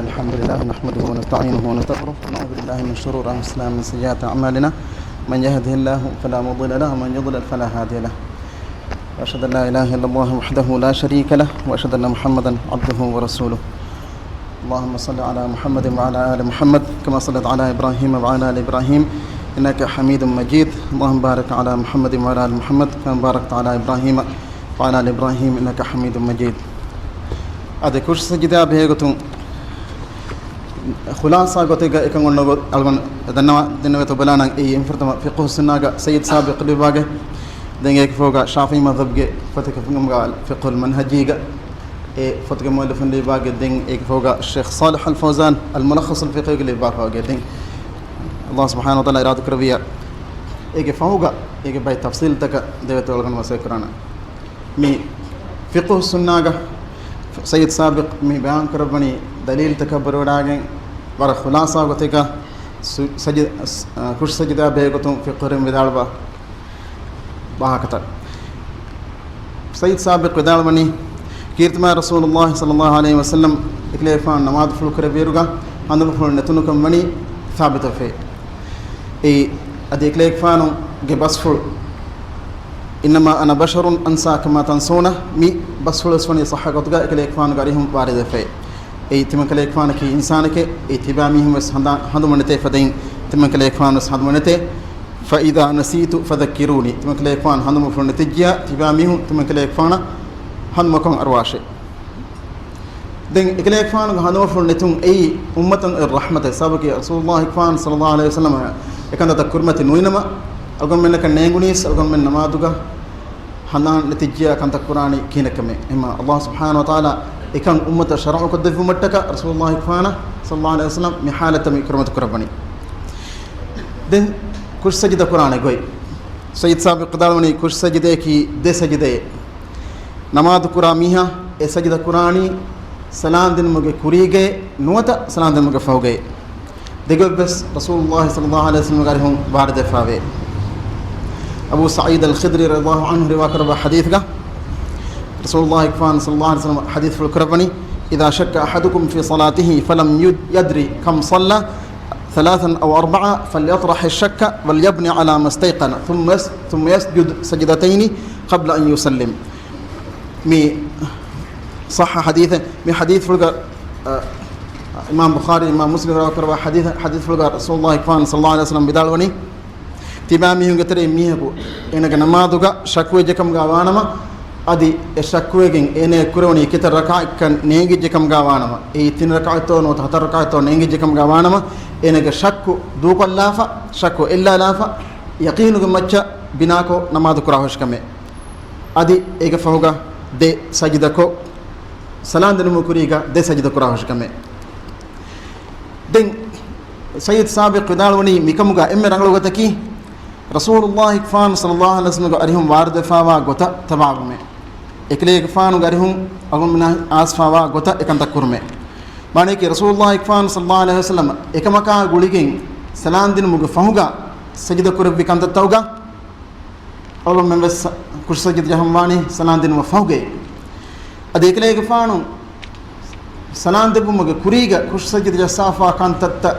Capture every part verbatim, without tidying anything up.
الحمد لله نحمده ونستعينه ونستغفره، ونعوذ بالله من شرور أنفسنا ومن سيئات أعمالنا. من يهده الله فلا مضل له، ومن يضلل فلا هادي له. وأشهد أن لا إله إلا الله وحده لا شريك له، وأشهد أن محمدا عبده ورسوله. اللهم صل على محمد وعلى آل محمد كما صليت على إبراهيم وعلى آل إبراهيم إنك حميد مجيد. اللهم بارك على محمد وعلى آل محمد كما باركت على إبراهيم وعلى آل إبراهيم إنك حميد مجيد. އަދި ކުށް ސަޖިދާ ބެހޭގޮތުން ޚުލާސާ ގޮތެއްގަ އެކަން އޮންނަ ގޮ-، އަޅުގަނޑު ދަންނަވާ ދެންނެވޭތޯ ބަލާނަން. އެއީ އެންފުރަތަމަ ފިޤުހު ސުންނާގަ ސައްޔިދު ސާބިޤު ލިބިވާގެ، ދެން އޭގެ ފަހުގަ ޝާފިޢީ މަޛްހަބްގެ ފޮތަކަށް ފުންކަމުގަ ފިޤުހުލް މަންހަޖީގަ އެ ފޮތުގެ މުއައްލިފުން ލިބިވާގެ، ދެން އޭގެ ފަހުގަ ޝޭޚް ޞާލިޙް އަލް ފައުޒާން އަލް މުލައްޚަޞުލް ފިޤްހީގަ ލިބިވާފަވާގެ، ދެން ﷲ ސުބްޙާނަހޫ ވަތަޢާލާ އިރާދަ ކުރެއްވިއްޔާ އޭގެ ފަހުގަ އޭގެ ބައެއް ތަފްޞީލްތަކަށް ދެވޭތޯ އަޅުގަނޑު މަސައްކަތް ކުރާނަން. މި ފިޤުހު ސުންނާގަ ސައްޔިދު ސާބިޤް މި ބަޔާން ކުރައްވަނީ ދަލީލްތަކަށް ބުރިވަޑާގެން ވަރަށް ޚުލާސާ ގޮތެއްގަ ސު-، ސަޖި-، ސް-، އަ، ކުށް ސަޖިދާ ބެހޭގޮތުން ފިޤުހުވެރިން ވިދާޅުވާ ވާހަކަތައް. ސައްޔިދު ސާބިޤް ވިދާޅުވަނީ، ކީރިތިމާ ރަސޫލުﷲ ޞައްލަﷲ ޢަލައިހި ވަސައްލަމް އެކަލޭގެފާނު ނަމާދުފުޅު ކުރެއްވިއިރުގަ ހަނދުމަފުޅު ނެތުނުކަން ވަނީ ސާބިތުވެފައި. އެއީ އަދި އެކަލޭގެފާނުގެ ބަސްފުޅު، إنما أنا بشر أنسى كما تنسون، މި ބަސްފުޅުވެސް ވަނީ ޞައްޙަ ގޮތުގަ އެކަލޭގެފާނުގެ އަރިހުން ވާރިދުވެފައި. އެއީ ތިމަންކަލޭގެފާނަކީ އިންސާނެކޭ، އެއީ ތިބާމީހުން ވެސް ހަނދާ-، ހަނދުމަ ނެތޭ ފަދައިން ތިމަންކަލޭގެފާނު ވެސް ހަނދުމަ ނެތޭ. فإذا نسيت فذكروني، ތިމަންކަލޭގެފާނު ހަނދުމަފުޅު ނެތިއްޖިޔާ ތިބާމީހުން ތިމަންކަލޭގެފާނަށް ހަނދުމަކޮށް އަރުވާށޭ. ދެން އެކަލޭގެފާނުގެ ހަނދުމަފުޅު ނެތުން އެއީ އުއްމަތަށް ރަޙްމަތެއް. ސަބަބަކީ ރަސޫލުﷲ ފާން ޞައްލަﷲ ޢަލައިހި ވަސައްލަމަ އެކަންތައްތައް ކުރިމަތި ނުވިނަމަ، އަޅުގަނޑުމެންނަކަށް ނޭނގުނީސް އަޅުގަނޑުމެން ނަމާދުގަ ހަނދާން ނެތިއްޖިޔާ ކަންތައް ކުރާނީ ކިހިނެއްކަމެއް. އެހެންމާ ﷲ ސުބްޙާނަހޫ ވަތަޢާލާ އެކަން އުއްމަތަށް ޝަރުޢުކޮށްދެއްވުމަށްޓަކާ ރަސޫލުﷲ ފާނަށް ޞައްލަﷲ ޢަލައިހި ވަސައްލަމް މި ޙާލަތަށް މި ކުރިމަތި ކުރައްވަނީ. ދެން ކުށް ސަޖިދަ ކުރާނެ ގޮތް. ސައްޔިދު ސާބިޤް ވިދާޅުވަނީ ކުށް ސަޖިދަޔަކީ ދެ ސަޖިދައެއް. ނަމާދު ކުރާ މީހާ އެ ސަޖިދަ ކުރާނީ ސަލާން ދިނުމުގެ ކުރީގައޭ ނުވަތަ ސަލާން ދިނުމުގެ ފަހުގައޭ. ދެގޮތްވެސް ރަސޫލުﷲ ޞައްލަﷲ ޢަލައިހި ވަސައްލަމްގެ އަރިހުން ވާރިދުވެފައިވޭ. އަބޫ ސަޢީދު އަލް ޚިދްރީ ރަޟިޔަﷲ ޢަންހު ރިވާކުރައްވާ ޙަދީޘްގަ ރަސޫލުﷲ ފާން ޞައްލަﷲ ޢަލައިހި ވަސައްލަމް ޙަދީޘްފުޅު ކުރައްވަނީ، إذا شك أحدكم في صلاته فلم يد-، يدر كم صلى، ثلاثا أو أربعا، فليطرح الشك وليبن على ما استيقن، ثم يس-، ثم يسجد سجدتين قبل أن يسلم. މި ޞައްޙަ ޙަދީޘެއް. މި ޙަދީޘްފުޅުގަ، އަ، އިމާމް ބުޚާރީ، އިމާމް މުސްލިމް ރިވާކުރައްވާ ޙަދީޘް، ޙަދީޘްފުޅުގަ ރަސޫލުﷲ ފާން ޞައްލަﷲ ޢަލައިހި ވަސައްލަމް ވިދާޅުވަނީ، ތިބާމީހުންގެ ތެރެއިން މީހަކު އޭނަގެ ނަމާދުގަ ޝައްކުވެއްޖެކަމުގަ ވާނަމަ، އަދި އެ ޝައްކުވެގެން އޭނަޔަށް ކުރެވުނީ ކިތައް ރަކާތްކަން ނޭނގިއްޖެކަމުގަ ވާނަމަ، އެއީ ތިން ރަކާތްތޯ ނުވަތަ ހަތަރު ރަކާތްތޯ ނޭނގިއްޖެކަމުގަ ވާނަމަ، އޭނަގެ ޝައްކު ދޫކޮށްލާފަ، ޝައްކު އެއްލާލާފަ، ޔަޤީނުގެ މައްޗަށް ބިނާކޮށް ނަމާދު ކުރާހުށިކަމެއް. އަދި އޭގެ ފަހުގަ ދެ ސަޖިދަކޮށް، ސަލާން ދިނުމުގެ ކުރީގަ ދެ ސަޖިދަ ކުރާހުށިކަމެއް. ދެން ސައްޔިދު ސާބިޤް ވިދާޅުވަނީ މިކަމުގަ އެންމެ ރަނގަޅު ގޮތަކީ، ރަސޫލުﷲ ފާން ޞައްލަﷲ ޢަލައިހި ވަސައްލަމްގެ އަރިހުން ވާރިދުވެފައިވާ ގޮތަށް ތަބާވުމޭ. އެކަލޭގެފާނުގެ އަރިހުން އަޅުގަނޑުމެންނަށް އާސްފައިވާ ގޮތަށް އެކަންތައް ކުރުމޭ. މާނަޔަކީ، ރަސޫލުﷲ ފާން ޞައްލަﷲ ޢަލައިހި ވަސައްލަމް އެކަމަކާ ގުޅިގެން ސަލާން ދިނުމުގެ ފަހުގަ ސަޖިދަ ކުރެއްވި ކަންތައްތަކުގަ އަޅުގަނޑުމެން ވެސް ކުށް ސަޖިދަ ޖަހަން ވާނީ ސަލާން ދިނުމަށް ފަހުގައި. އަދި އެކަލޭގެފާނު ސަލާން ދެއްވުމުގެ ކުރީގަ ކުށް ސަޖިދަ ޖައްސާފާ ކަންތައްތައް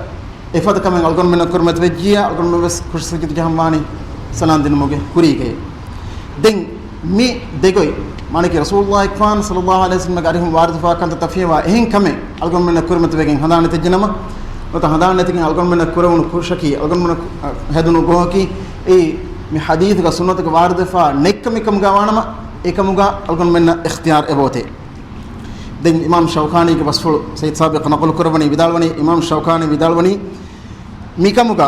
އެފަދަ ކަމެއް އަޅުގަނޑުމެންނަށް ކުރިމަތި ވެއްޖިއްޔާ، އަޅުގަނޑުމެން ވެސް ކުށް ސަޖިދަ ޖަހަން ވާނީ ސަލާން ދިނުމުގެ ކުރީގައި. ދެން މި ދެގޮތް، މާނަކީ ރަސޫލުﷲ ފާން ޞައްލަﷲ ޢަލައިހި ވަސައްލަމްގެ އަރިހުން ވާރިދުވެފާ ކަންތައް ތަފީވާ އެހެން ކަމެއް އަޅުގަނޑުމެންނަށް ކުރިމަތިވެގެން ހަނދާން ނެތިއްޖެނަމަ، ނުވަތަ ހަނދާން ނެތިގެން އަޅުގަނޑުމެންނަށް ކުރެވުނު ކުށަކީ، އަޅުގަނޑުމެންނަށް ހެދުނު ގޯހަކީ، އެއީ މި ޙަދީޘްގަ ސުންނަތުގަ ވާރިދުވެފާ ނެތްކަމެއް ކަމުގަ ވާނަމަ، އެކަމުގަ އަޅުގަނޑުމެންނަށް އިޚްތިޔާރު އެބައޮތޭ. ދެން އިމާމް ޝައުކާނީގެ ބަސްފުޅު ސައްޔިދު ސާބިޤް ނަޤުލު ކުރައްވަނީ، ވިދާޅުވަނީ، އިމާމް ޝައުކާނީ ވިދާޅުވަނީ، މިކަމުގަ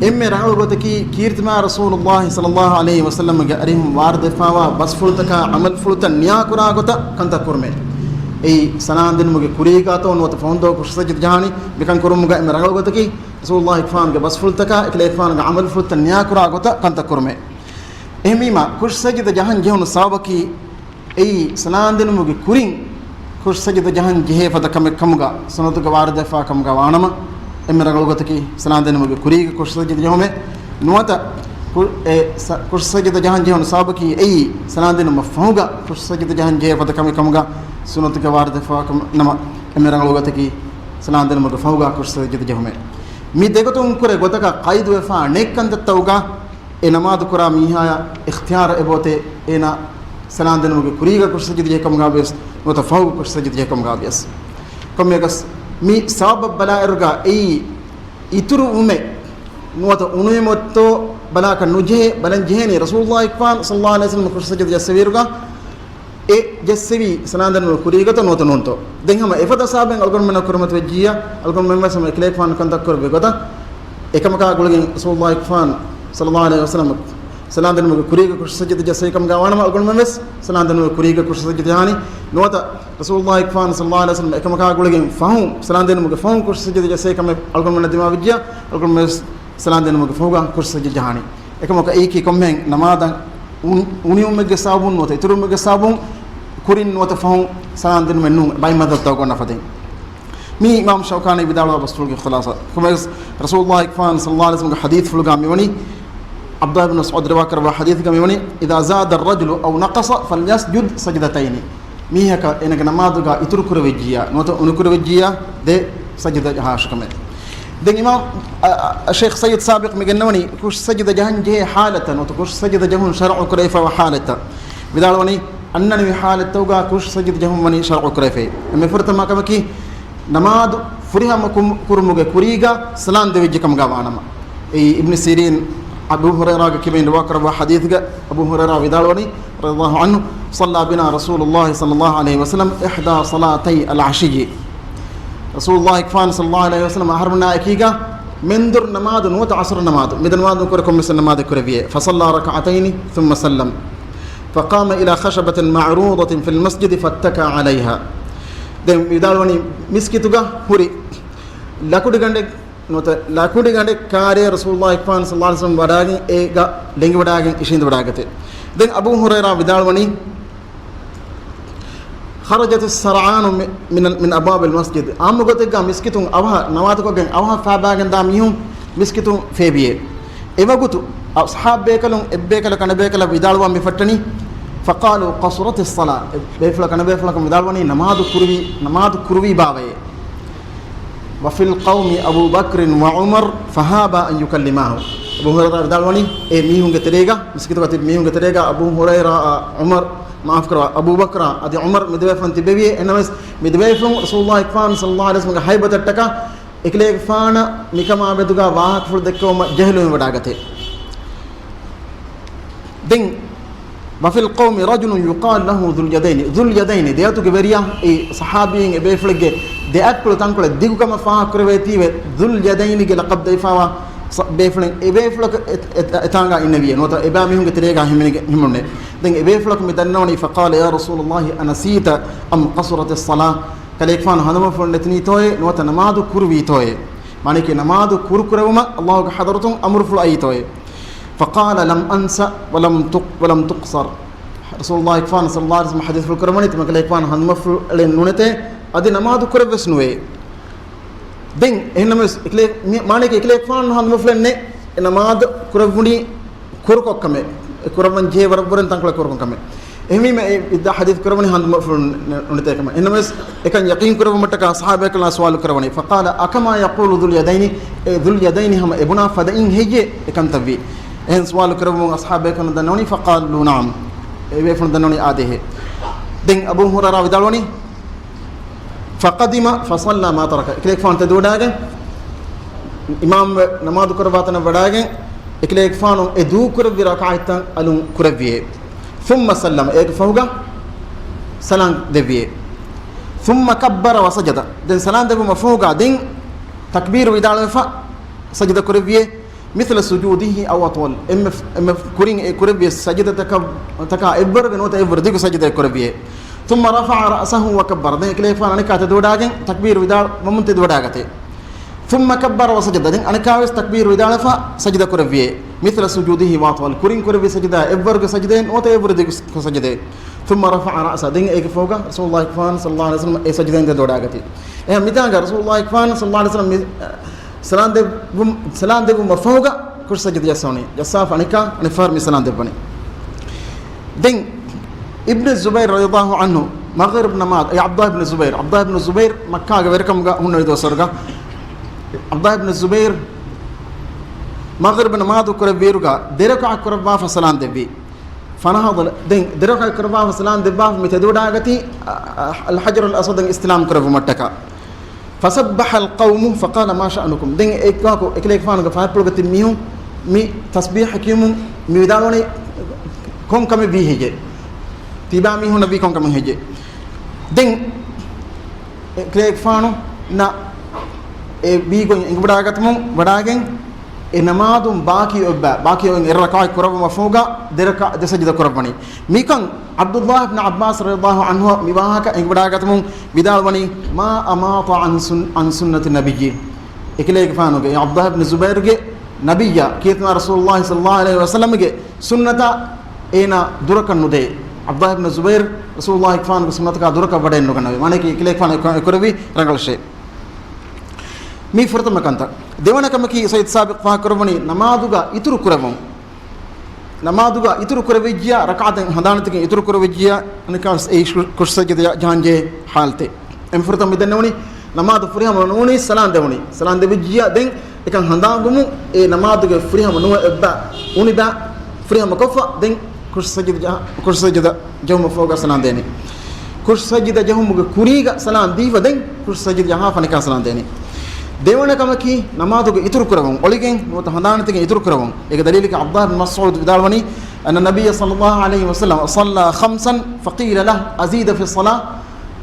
އެންމެ ރަނގަޅު ގޮތަކީ، ކީރިތިމާ ރަސޫލުﷲ ޞައްލަﷲ ޢަލައިހި ވަސައްލަމްގެ އަރިހުން ވާރިދުވެފައިވާ ބަސްފުޅުތަކާ ޢަމަލުފުޅުތައް ނިޔާކުރާ ގޮތަށް ކަންތައް ކުރުމޭ. އެއީ، ސަލާން ދިނުމުގެ ކުރީގާތޯ ނުވަތަ ފަހުންދޯ ކުށް ސަޖިދަ ޖަހާނީ، މިކަން ކުރުމުގަ އެންމެ ރަނގަޅު ގޮތަކީ، ރަސޫލުﷲ ފާންގެ ބަސްފުޅުތަކާ އެކަލޭގެފާނުގެ ޢަމަލުފުޅުތައް ނިޔާކުރާ ގޮތަށް ކަންތައް ކުރުމޭ. އެހެންވީމާ، ކުށް ސަޖިދަ ޖަހަން ޖެހުނު ސަބަބަކީ، އެއީ، ސަލާން ދިނުމުގެ ކުރިން ކުށް ސަޖިދަ ޖަހަން ޖެހޭ ފަދަ ކަމެއް ކަމުގަ ސުންނަތުގަ ވާރިދުވެފާ ކަމުގަ ވާނަމަ، އެންމެ ރަނގަޅު ގޮތަކީ، ސަލާން ދިނުމުގެ ކުރީގަ ކުށް ސަޖިދަ ޖެހުމޭ. ނުވަތަ، ކު-، އެ ސަ-، ކުށްސަޖިދަ ޖަހަން ޖެހުނު ސަބަބަކީ އެއީ، ސަލާންދިނުމަށް ފަހުގަ ކުށްސަޖިދަ ޖަހަން ޖެހޭ ފަދަ ކަމެއް ކަމުގަ ސުންނަތުގަ ވާރިދުވެފަވާ ކަމަށް ނަމަ، އެންމެ ރަނގަޅު ގޮތަކީ، ސަލާންދިނުމުގެ ފަހުގަ ކުށްސަޖިދަ ޖެހުމެއް. މި ދެގޮތުން ކުރެ ގޮތަކަށް ޤައިދުވެފާ ނެތް ކަންތައްތަކުގަ އެ ނަމާދު ކުރާ މީހާޔަށް އިޚްތިޔާރު އެބައޮތޭ، އޭނާ ސަލާންދިނުމުގެ ކުރީގަ ކުށްސަޖިދަ ޖެހޭ ކަމުގަ ވިޔަސް، ނުވަތަ ފަހުގަ ކުށްސަޖިދަ ޖެހޭ ކަމުގަ ވިޔަސް. ކޮންމެއަކަސް މި ސަބަބަށް ބަލާއިރުގަ އެއީ އިތުރުވުމެއް ނުވަތަ އުނިވުމެއްތޯ ބަލާކަށް ނުޖެހޭ، ބަލަން ޖެހޭނީ ރަސޫލުﷲ ފާން ޞައްލަﷲ ޢަލައިހި ވަސައްލަމަ ކުށްސަޖިދަ ޖައްސެވިއިރުގަ އެ ޖެއްސެވީ ސަލާންދިނުމުގެ ކުރީގަތޯ ނުވަތަ ނޫންތޯ. ދެން ހަމަ އެފަދަ ސަބަބެއް އަޅުގަނޑުމެންނަށް ކުރިމަތިވެއްޖިއްޔާ، އަޅުގަނޑުމެން ވެސް ހަމަ އެކަލޭގެފާނު ކަންތައް ކުރެއްވި ގޮތަށް އެކަމަކާ ގުޅިގެން ރަސޫލުﷲ ފާން ޞައްލަﷲ ޢަލައިހި ވަސައްލަމަ ސަލާންދިނުމުގެ ކުރީގަ ކުށްސަޖިދަ ޖައްސެވި ކަމުގަ ވާނަމަ، އަޅުގަނޑުމެން ވެސް ސަލާންދިނުމުގެ ކުރީގަ ކުށްސަޖިދަ ޖަހާނީ. ނުވަތަ ރަސޫލުﷲ ފާން ޞައްލަﷲ ޢަލައިހި ވަސައްލަމަ އެކަމަކާ ގުޅިގެން ފަހުން ސަލާންދިނުމުގެ ފަހުން ކުށްސަޖިދަ ޖައްސެވި ކަމެއް އަޅުގަނޑުމެންނަށް ދިމާވެއްޖިއްޔާ، އަޅުގަނޑުމެން ވެސް ސަލާންދިނުމުގެ ފަހުގަ ކުށްސަޖިދަ ޖަހާނީ. އެކަމަކު އެއީކީ ކޮންމެހެން ނަމާދަށް އުން-، އުނިވުމެއްގެ ސަބަބުން ނުވަތަ އިތުރުވުމެއްގެ ސަބަބުން ކުރިން ނުވަތަ ފަހުން ސަލާންދިނުމެއް ނޫން، ބައެއް މަދްހަބުތަކުގަ އޮންނަ ފަދައިން. މީ އިމާމް ޝައުކާނީ ވިދާޅުވާ ބަސްފުޅުގެ ޚުލާޞާ. ކޮންމެވެސް ރަސޫލުﷲ ފާން ޞައްލަﷲ ޢަލައިހި ވަސައްލަމަގެ ޙަދީޘްފުޅުގަ މިވަނީ، ޢަބްދުﷲ ބިން މަސްޢޫދު ރިވާކުރައްވާ ޙަދީޘްގަ މިވަނީ، إذا زاد الرجل أو نقص فليسجد سجدتين. މީހަކަށް އޭނަގެ ނަމާދުގަ އިތުރު ކުރެވިއްޖިއްޔާ ނުވަތަ އުނިކުރެވިއްޖިއްޔާ ދެ ސަޖިދަ ޖަހާށި ކަމެއް. ދެން އިމާމް، އަ، އަ، ޝޭޚް ސައްޔިދު ސާބިޤް މި ގެންނަވަނީ ކުށް ސަޖިދަ ޖަހަން ޖެހޭ ޙާލަތަށް ނުވަތަ ކުށް ސަޖިދަ ޖެހުން ޝަރުޢު ކުރެވިފައިވާ ޙާލަތަށް. ވިދާޅުވަނީ، އަންނަނިވި ޙާލަތްތަކުގަ ކުށް ސަޖިދަ ޖެހުން ވަނީ ޝަރުޢު ކުރެވިފައި. އެންމެ ފުރަތަމަ ކަމަކީ، ނަމާދު ފުރިހަމަ ކުރު-، ކުރުމުގެ ކުރީގަ ސަލާން ދެވިއްޖެ ކަމުގަ ވާނަމަ. އެއީ އިބްނު ސީރީން އަބޫ ހުރައިރާގެ ކިބައިން ރިވާކުރައްވާ ޙަދީޘްގަ އަބޫ ހުރައިރާ ވިދާޅުވަނީ، ރަޟިޔަﷲ ޢަންހު، صلى بنا رسول الله صلى الله عليه وسلم إحدى صلاتي العشي. ރަސޫލުﷲ ފާން ޞައްލަﷲ ޢަލައިހި ވަސައްލަމަ އަހަރުމެންނާ އެކީގަ މެންދުރު ނަމާދު ނުވަތަ ޢަޞުރު ނަމާދު، މި ދެ ނަމާދު ނުކުރެ ކޮންމެސް ނަމާދެއް ކުރެއްވިއޭ. فصلى ركعتين ثم سلم. فقام إلى خشبة معروضة في المسجد فاتكأ عليها. ދެން ވިދާޅުވަނީ މިސްކިތުގަ ހުރި ލަކުޑިގަނޑެއް ނުވަތަ ލަކުޑިގަނޑެއް ކާރިއަށް ރަސޫލުﷲ ފާން ޞައްލަﷲ ޢަލައިހި ވަސައްލަމަ ވަޑާގެން އޭގަ ލެނގިވަޑާގެން އިށީނދެވަޑާގަތޭ. ދެން އަބޫ ހުރައިރާ ވިދާޅުވަނީ، خرجت السرعان من، من، من أبواب المسجد. އާއްމު ގޮތެއްގަ މިސްކިތުން އަވަހަށް، ނަމާދުކޮށްގެން އަވަހަށް ފާބާގެން ދާ މީހުން މިސްކިތުން ފޭބިއޭ. އެވަގުތު އަޞްޙާބު ބޭކަލުން އެއްބޭކަލަކު އަނެއްބޭކަލަށް ވިދާޅުވާ މި ފައްޓަނީ، فقالوا قصرت الصلاة. ބޭފުޅަކު އަނެއްބޭފުޅަކު ވިދާޅުވަނީ ނަމާދު ކުރުވީ، ނަމާދު ކުރުވީ ބާވައޭ. وفي القوم أبو بكر وعمر فهابا أن يكلماه. އަބޫ ހުރައިރާ ވިދާޅުވަނީ، އެ މީހުންގެ ތެރޭގަ، މިސްކިތުގަ ތިބި މީހުންގެ ތެރޭގަ އަބޫ ހުރައިރާ، ޢުމަރު، މާފުކުރައްވާ، އަބޫ ބަކްރާ އަދި ޢުމަރު މި ދެބޭފުޅުން ތިބެވިއޭ. އެހެންނަމަވެސް، މި ދެބޭފުޅުން ރަސޫލުﷲ ފާން ޞައްލަﷲ ޢަލައިހި ވަސައްލަމަގެ ހައިބަތަށްޓަކާ އެކަލޭގެފާނަށް މިކަމާ މެދުގަ ވާހަކަފުޅު ދެއްކެވުމަށް ޖެހިލުން ވަޑާގަތޭ. ދެން، وفي القوم رجل يقال له ذو اليدين. ޛުލްޔަދައިނި، ދެއަތުގެ ވެރިޔާ، އެ ޞަޙާބީން އެ ބޭފުޅެއްގެ ދެ އަތްޕުޅު ތަންކޮޅެއް ދިގުކަމަށް ފާހަގަކުރެވޭތީވެ، ޛުލްޔަދައިނިގެ ލަޤަބް ދެވިފައިވާ ސަ-، ބޭފުޅެއް، އެ ބޭފުޅަކު އެ-، އެ-، އެތާނގަ އިންނެވިއޭ. ނުވަތަ އެބައިމީހުންގެ ތެރޭގަ ހިމެނިގެ-، ހިމެނުނޭ. ދެން އެ ބޭފުޅަކު މި ދަންނަވަނީ، فقال يا رسول الله أنسيت أم قصرت الصلاة؟ ކަލޭގެފާނު ހަނދުމަފުޅު ނެތިނީތޯއޭ، ނުވަތަ ނަމާދު ކުރުވީތޯއޭ؟ މާނައަކީ ނަމާދު ކުރުކުރެވުމަށް ﷲގެ ޙަޟްރަތުން އަމުރުފުޅު އައީތޯއޭ؟ فقال لم أنس ولم تق-، ولم تقصر. ރަސޫލުﷲ ފާން ޞައްލަﷲ ޢަލައިހި ވަސައްލަމަ ޙަދީޘްފުޅު ކުރައްވަނީ، ތިމަން ކަލޭގެފާނު ހަނދުމަފުޅެއް ނުނެތޭ، އަދި ނަމާދު ކުރެއްވެސް ނުވޭ. ދެން އެހެންނަމަވެސް އެކަލޭ-، މި-، މާނައަކީ އެކަލޭގެފާނު ހަނދުމަފުޅެއް ނެތް، އެ ނަމާދު ކުރެއްވުނީ ކުރުކޮށްކަމެއް، އެ ކުރައްވަން ޖެހޭ ވަރަށްވުރެން ތަންކޮޅެއް ކުރުކޮށްކަމެއް. އެހެންވީމަ އެ އިއްދާ ޙަދީޘް ކުރައްވަނީ ހަނދުމަފުޅު ނެ-، ނުނެތޭ ކަމަށް. އެހެންނަމަވެސް އެކަން ޔަޤީން ކުރެއްވުމަށްޓަކާ ޞަޙާބީންނާ ސުވާލު ކުރައްވަނީ، فقال أكما يقول ذو اليدين؟ އެ ޛުލްޔަދައިނި ހަމަ އެ ބުނާ ފަދައިން ހެއްޔޭ އެކަންތައްވީ؟ އެހެން ސުވާލު ކުރެއްވުމުން އަޞްޙާބު ބޭކަލުން ދަންނަވަނީ، فقالوا نعم. އެ ބޭފުޅުން ދަންނަވަނީ އާދޭހޭ. ދެން އަބޫ ހުރައިރާ ވިދާޅުވަނީ، فقدم فصلى ما ترك. އެކަލޭގެފާނު ތެދުވަޑާގެން، އިމާމް ނަމާދު ކުރައްވާ ތަނަށް ވަޑާގެން، އެކަލޭގެފާނު އެ ދޫކުރެއްވި ރަކާތްތައް އަލުން ކުރެއްވިއޭ. ثم سلم، އޭގެ ފަހުގަ ސަލާން ދެއްވިއޭ. ثم كبر وسجد، ދެން ސަލާން ދެއްވުމަށް ފަހުގަ ދެން ތަކްބީރު ވިދާޅުވެފަ ސަޖިދަ ކުރެއްވިއޭ. مثل سجوده أو أطول، އެންމެ، އެންމެ ކުރިން އެ ކުރެއްވި ސަޖިދަތަކަށް، ތަކާ އެއްވަރުގެ ނުވަތަ އެއްވަރު ދިގު ސަޖިދައެއް ކުރެއްވިއޭ. ثم رفع رأسه وكبر، ދެން އެކަލޭގެފާނު އަނެއްކާ ތެދުވަޑާގެން ތަކްބީރު ވިދާޅުވަމުން ތެދުވަޑާގަތޭ. ثم كبر وسجد، ދެން އަނެއްކާވެސް ތަކްބީރު ވިދާޅުވެފަ ސަޖިދަ ކުރެއްވިއޭ. مثل سجوده وأطول، ކުރިން ކުރެއްވި ސަޖިދާ އެއްވަރުގެ ސަޖިދައެއް ނުވަތަ އެއްވަރު ދިގު ސަޖިދައެއް. ثم رفع رأسه، ދެން އޭގެ ފަހުގަ ރަސޫލުﷲ ފާން ޞައްލަﷲ ޢަލައިހި ވަސައްލަމަ އެ ސަޖިދައިން ތެދުވަޑާގަތީ. އެހެން މިތާނގަ ރަސޫލުﷲ ފާން ޞައްލަﷲ ޢަލައިހި ވަސައްލަމަ މި، ސަލާން ދެއްވުމަށް، ސަލާން ދެއްވުމަށް ފަހުގަ ކުށް ސަޖިދަ ޖައްސަވަނީ. ޖައްސާފަ އަނެއްކާ އަނެއް ފަހަރު މި ސަލާން ދެއްވަނީ. ދެން އިބްނު ޒުބައިރު ރަޟިޔަﷲ ޢަންހު މަޣްރިބް ނަމާދު، އެ ޢަބްދުﷲ އިބްނު ޒުބައިރު، ޢަބްދުﷲ އިބްނު ޒުބައިރު މައްކާގެ ވެރިކަމުގަ ހުންނެވި ދުވަސްވަރުގަ، ޢަބްދުﷲ އިބްނު ޒުބައިރު މަޣްރިބް ނަމާދު ކުރެއްވިއިރުގަ ދެރަކާތް ކުރައްވާފަ ސަލާން ދެއްވި. ފަނަހަޟަ، ދެން ދެރަކާތް ކުރައްވާފަ ސަލާން ދެއްވާފަ މި ތެދުވަޑާގަތީ، އަ، އަ، އަލް ޙަޖަރުލް އަސްވަދަށް އިސްތިލާމް ކުރެއްވުމަށްޓަކާ. فسبح القوم فقال ما شأنكم. ދެން އެއްކާކު އެކަލޭގެފާނުގެ ފަހަތްޕުޅުގަ ތިބި މީހުން މި ތަސްބީޙަ ކިޔުމުން މި ވިދާޅުވަނީ ކޮން ކަމެއް ވީ ހެއްޔޭ؟ ތިބާ މީހުންނަށް ވީ ކޮން ކަމެއް ހެއްޔޭ؟ ދެން އެކަލޭގެފާނު ނަ އެ ވީގޮތް އެނގިވަޑާގަތުމުން ވަޑާގެން އެ ނަމާދުން ބާކީ އޮތްބާ، ބާކީ އޮތް އެއް ރަކާތް ކުރައްވުމަށްފަހުގަ ދެރަކާ، ދެ ސަޖިދަ ކުރައްވަނީ. މިކަން ޢަބްދުﷲ ބިން ޢައްބާސް ރަޟިޔަﷲ ޢަންހު މި ވާހަކަ އެނގިވަޑާގަތުމުން ވިދާޅުވަނީ، ما أماط عن سن-، عن سنة النبي. އެކަލޭގެފާނުގެ، ޢަބްދުﷲ ބިން ޒުބައިރުގެ ނަބިއްޔާ ކީރިތި ނަބީ ރަސޫލުﷲ ޞައްލަﷲ ޢަލައިހި ވަސައްލަމްގެ ސުންނަތާ އޭނާ ދުރަކަށް ނުދޭ. ޢަބްދުﷲ ބިން ޒުބައިރު ރަސޫލުﷲ ގެފާނުގެ ސުންނަތަކާ ދުރަކަށް ވަޑައެއްނުގަންނަވޭ. މާނައަކީ އެކަލޭގެފާނު އެ ކުރެއްވި ރަނގަޅަށޭ. މީ ފުރަތަމަ ކަންތައް. ދެވަނަ ކަމަކީ ސައްޔިދު ސާބިޤް ފާހަގަކުރައްވަނީ ނަމާދުގަ އިތުރު ކުރެވުން. ނަމާދުގަ އިތުރު ކުރެވިއްޖިޔާ ރަކާތެއް ހަނދާންތަކެއް އިތުރު ކުރެވިއްޖިޔާ އަނެއްކާވެސް އެއީ ކުށް ސަޖިދަ ޖަހަންޖެހޭ ޙާލަތެއް. އެންމެ ފުރަތަމަ މި ދެންނެވުނީ ނަމާދު ފުރިހަމަ ނުވުނީ ސަލާން ދެވުނީ. ސަލާން ދެވިއްޖިޔާ ދެން އެކަން ހަނދާންވުމުން އެ ނަމާދުގެ ފުރިހަމަ ނުވެ އެއްބަ އުނިބަ ފުރިހަމަ ކޮށްފަ ދެން ކުށް ސަޖިދަ ޖަހަ-، ކުށް ސަޖިދަ ޖެހުމަށްފަހުގަ ސަލާން ދޭނީ. ކުށް ސަޖިދަ ޖެހުމުގެ ކުރީގަ ސަލާން ދީފަ ދެން ކުށް ސަޖިދަ ޖަހާފަ ނިކާ ސަލާން ދޭނީ. ދެވަނަ ކަމަކީ ނަމާދުގެ އިތުރު ކުރެވުން، އޮޅިގެން ނުވަތަ ހަނދާންތަކެއް އިތުރު ކުރެވުން. އޭގެ ދަލީލަކީ ޢަބްދުﷲ ބިން މަސްޢޫދު ވިދާޅުވަނީ، أن النبي صلى الله عليه وسلم صلى خمسا فقيل له أزيد في الصلاة؟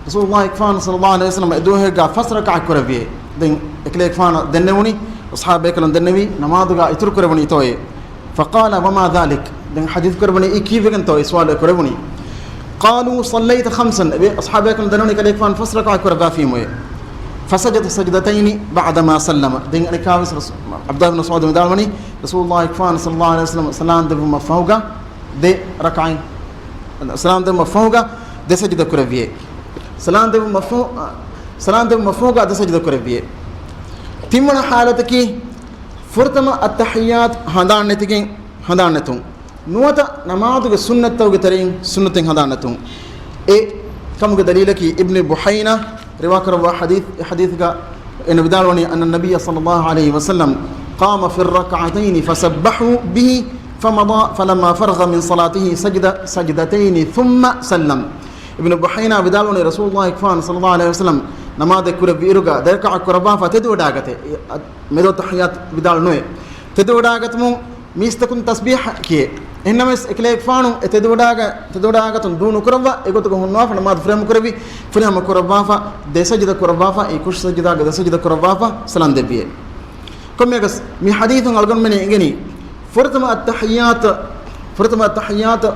ރަސޫލުﷲ ގެފާނު ޞައްލަﷲ ޢަލައިހި ވަސައްލަމަ އެ ދުވަހެއްގަ ފަސް ރަކާތް ކުރެއްވިއޭ. ދެން އެކަލޭގެފާނަށް ދެންނެވުނީ، އަޞްޙާބޭކަލުން ދެންނެވީ، ނަމާދުގަ އިތުރު ކުރެވުނީތޯއޭ؟ فقال وما ذلك؟ ދެން ޙަދީޘް ކުރެވުނީ އެއީ ކީއްވެގެންތޯ އެ ސުވާލު ކުރެވުނީ؟ قالوا صليت خمسا، އެ އަޞްޙާބޭކަލުން ދެންނެވުނީ އެކަލޭގެފާނު ފަސް ރަކާތް ކުރައްވާފީމުއޭ. فسجد سجدتين بعدما سلم. ދެން އަނެއްކާވެސް ރަސޫ-، ޢަބްދުﷲ ބިން މަސްޢޫދު ވިދާޅުވަނީ، ރަސޫލުﷲ ގެފާނު ޞައްލަﷲ ޢަލައިހި ވަސައްލަމަ ސަލާން ދެއްވުމަށްފަހުގަ ދެ ރަކާތް، ސަލާން ދެއްވުމަށްފަހުގަ ދެ ސަޖިދަ ކުރެއްވިއޭ. ސަލާން ދެއްވުމަށްފަހު-، ސަލާން ދެއްވުމަށްފަހުގަ ދެ ސަޖިދަ ކުރެއްވިއޭ. ތިންވަނަ ޙާލަތަކީ، ފުރަތަމަ އައްތަޙިއްޔާތު ހަނދާން ނެތިގެން، ހަނދާން ނެތުން. ނުވަތަ ނަމާދުގެ ސުންނަތްތަކުގެ ތެރެއިން ސުންނަތެއް ހަނދާން ނެތުން. އެ ކަމުގެ ދަލީލަކީ އިބްނު ބުޙައިނާ ރިވާކުރައްވާ ޙަދީޘް، އެ ޙަދީޘްގަ އޭނަ ވިދާޅުވަނީ، أن النبي صلى الله عليه وسلم قام في الركعتين فسبحوا به فمضى فلما فرغ من صلاته سجد سجدتين ثم سلم. އިބްނު ބުޙައިނާ ވިދާޅުވަނީ، ރަސޫލުﷲ ގެފާނު ޞައްލަﷲ ޢަލައިހި ވަސައްލަމަ ނަމާދެއް ކުރެއްވިއިރުގަ ދެ ރަކާތް ކުރައްވާފަ ތެދުވަޑާގަތޭ. އެ، އަ، މެދު އައްތަޙިއްޔާތު ވިދާޅު ނުވޭ. ތެދުވަޑާގަތުމުން މީސްތަކުން ތަސްބީޙަ ކިޔޭ. އެހެންނަމަވެސް، އެކަލޭގެފާނު އެ ތެދުވަޑާގަ-، ތެދުވަޑާގަތުން ދޫނުކުރައްވާ، އެގޮތުގަ ހުންނަވާފަ ނަމާދު ފުރިހަމަ ކުރެއްވި، ފުރިހަމަ ކުރައްވާފަ، ދެ ސަޖިދަ ކުރައްވާފަ، އެ ކުށް ސަޖިދާގެ ދެ ސަޖިދަ ކުރައްވާފަ، ސަލާން ދެއްވިއޭ. ކޮންމެއަކަސް، މި ޙަދީޘުން އަޅުގަނޑުމެން އެނގެނީ، ފުރަތަމަ އައްތަޙިއްޔާތު، ފުރަތަމަ އައްތަޙިއްޔާތު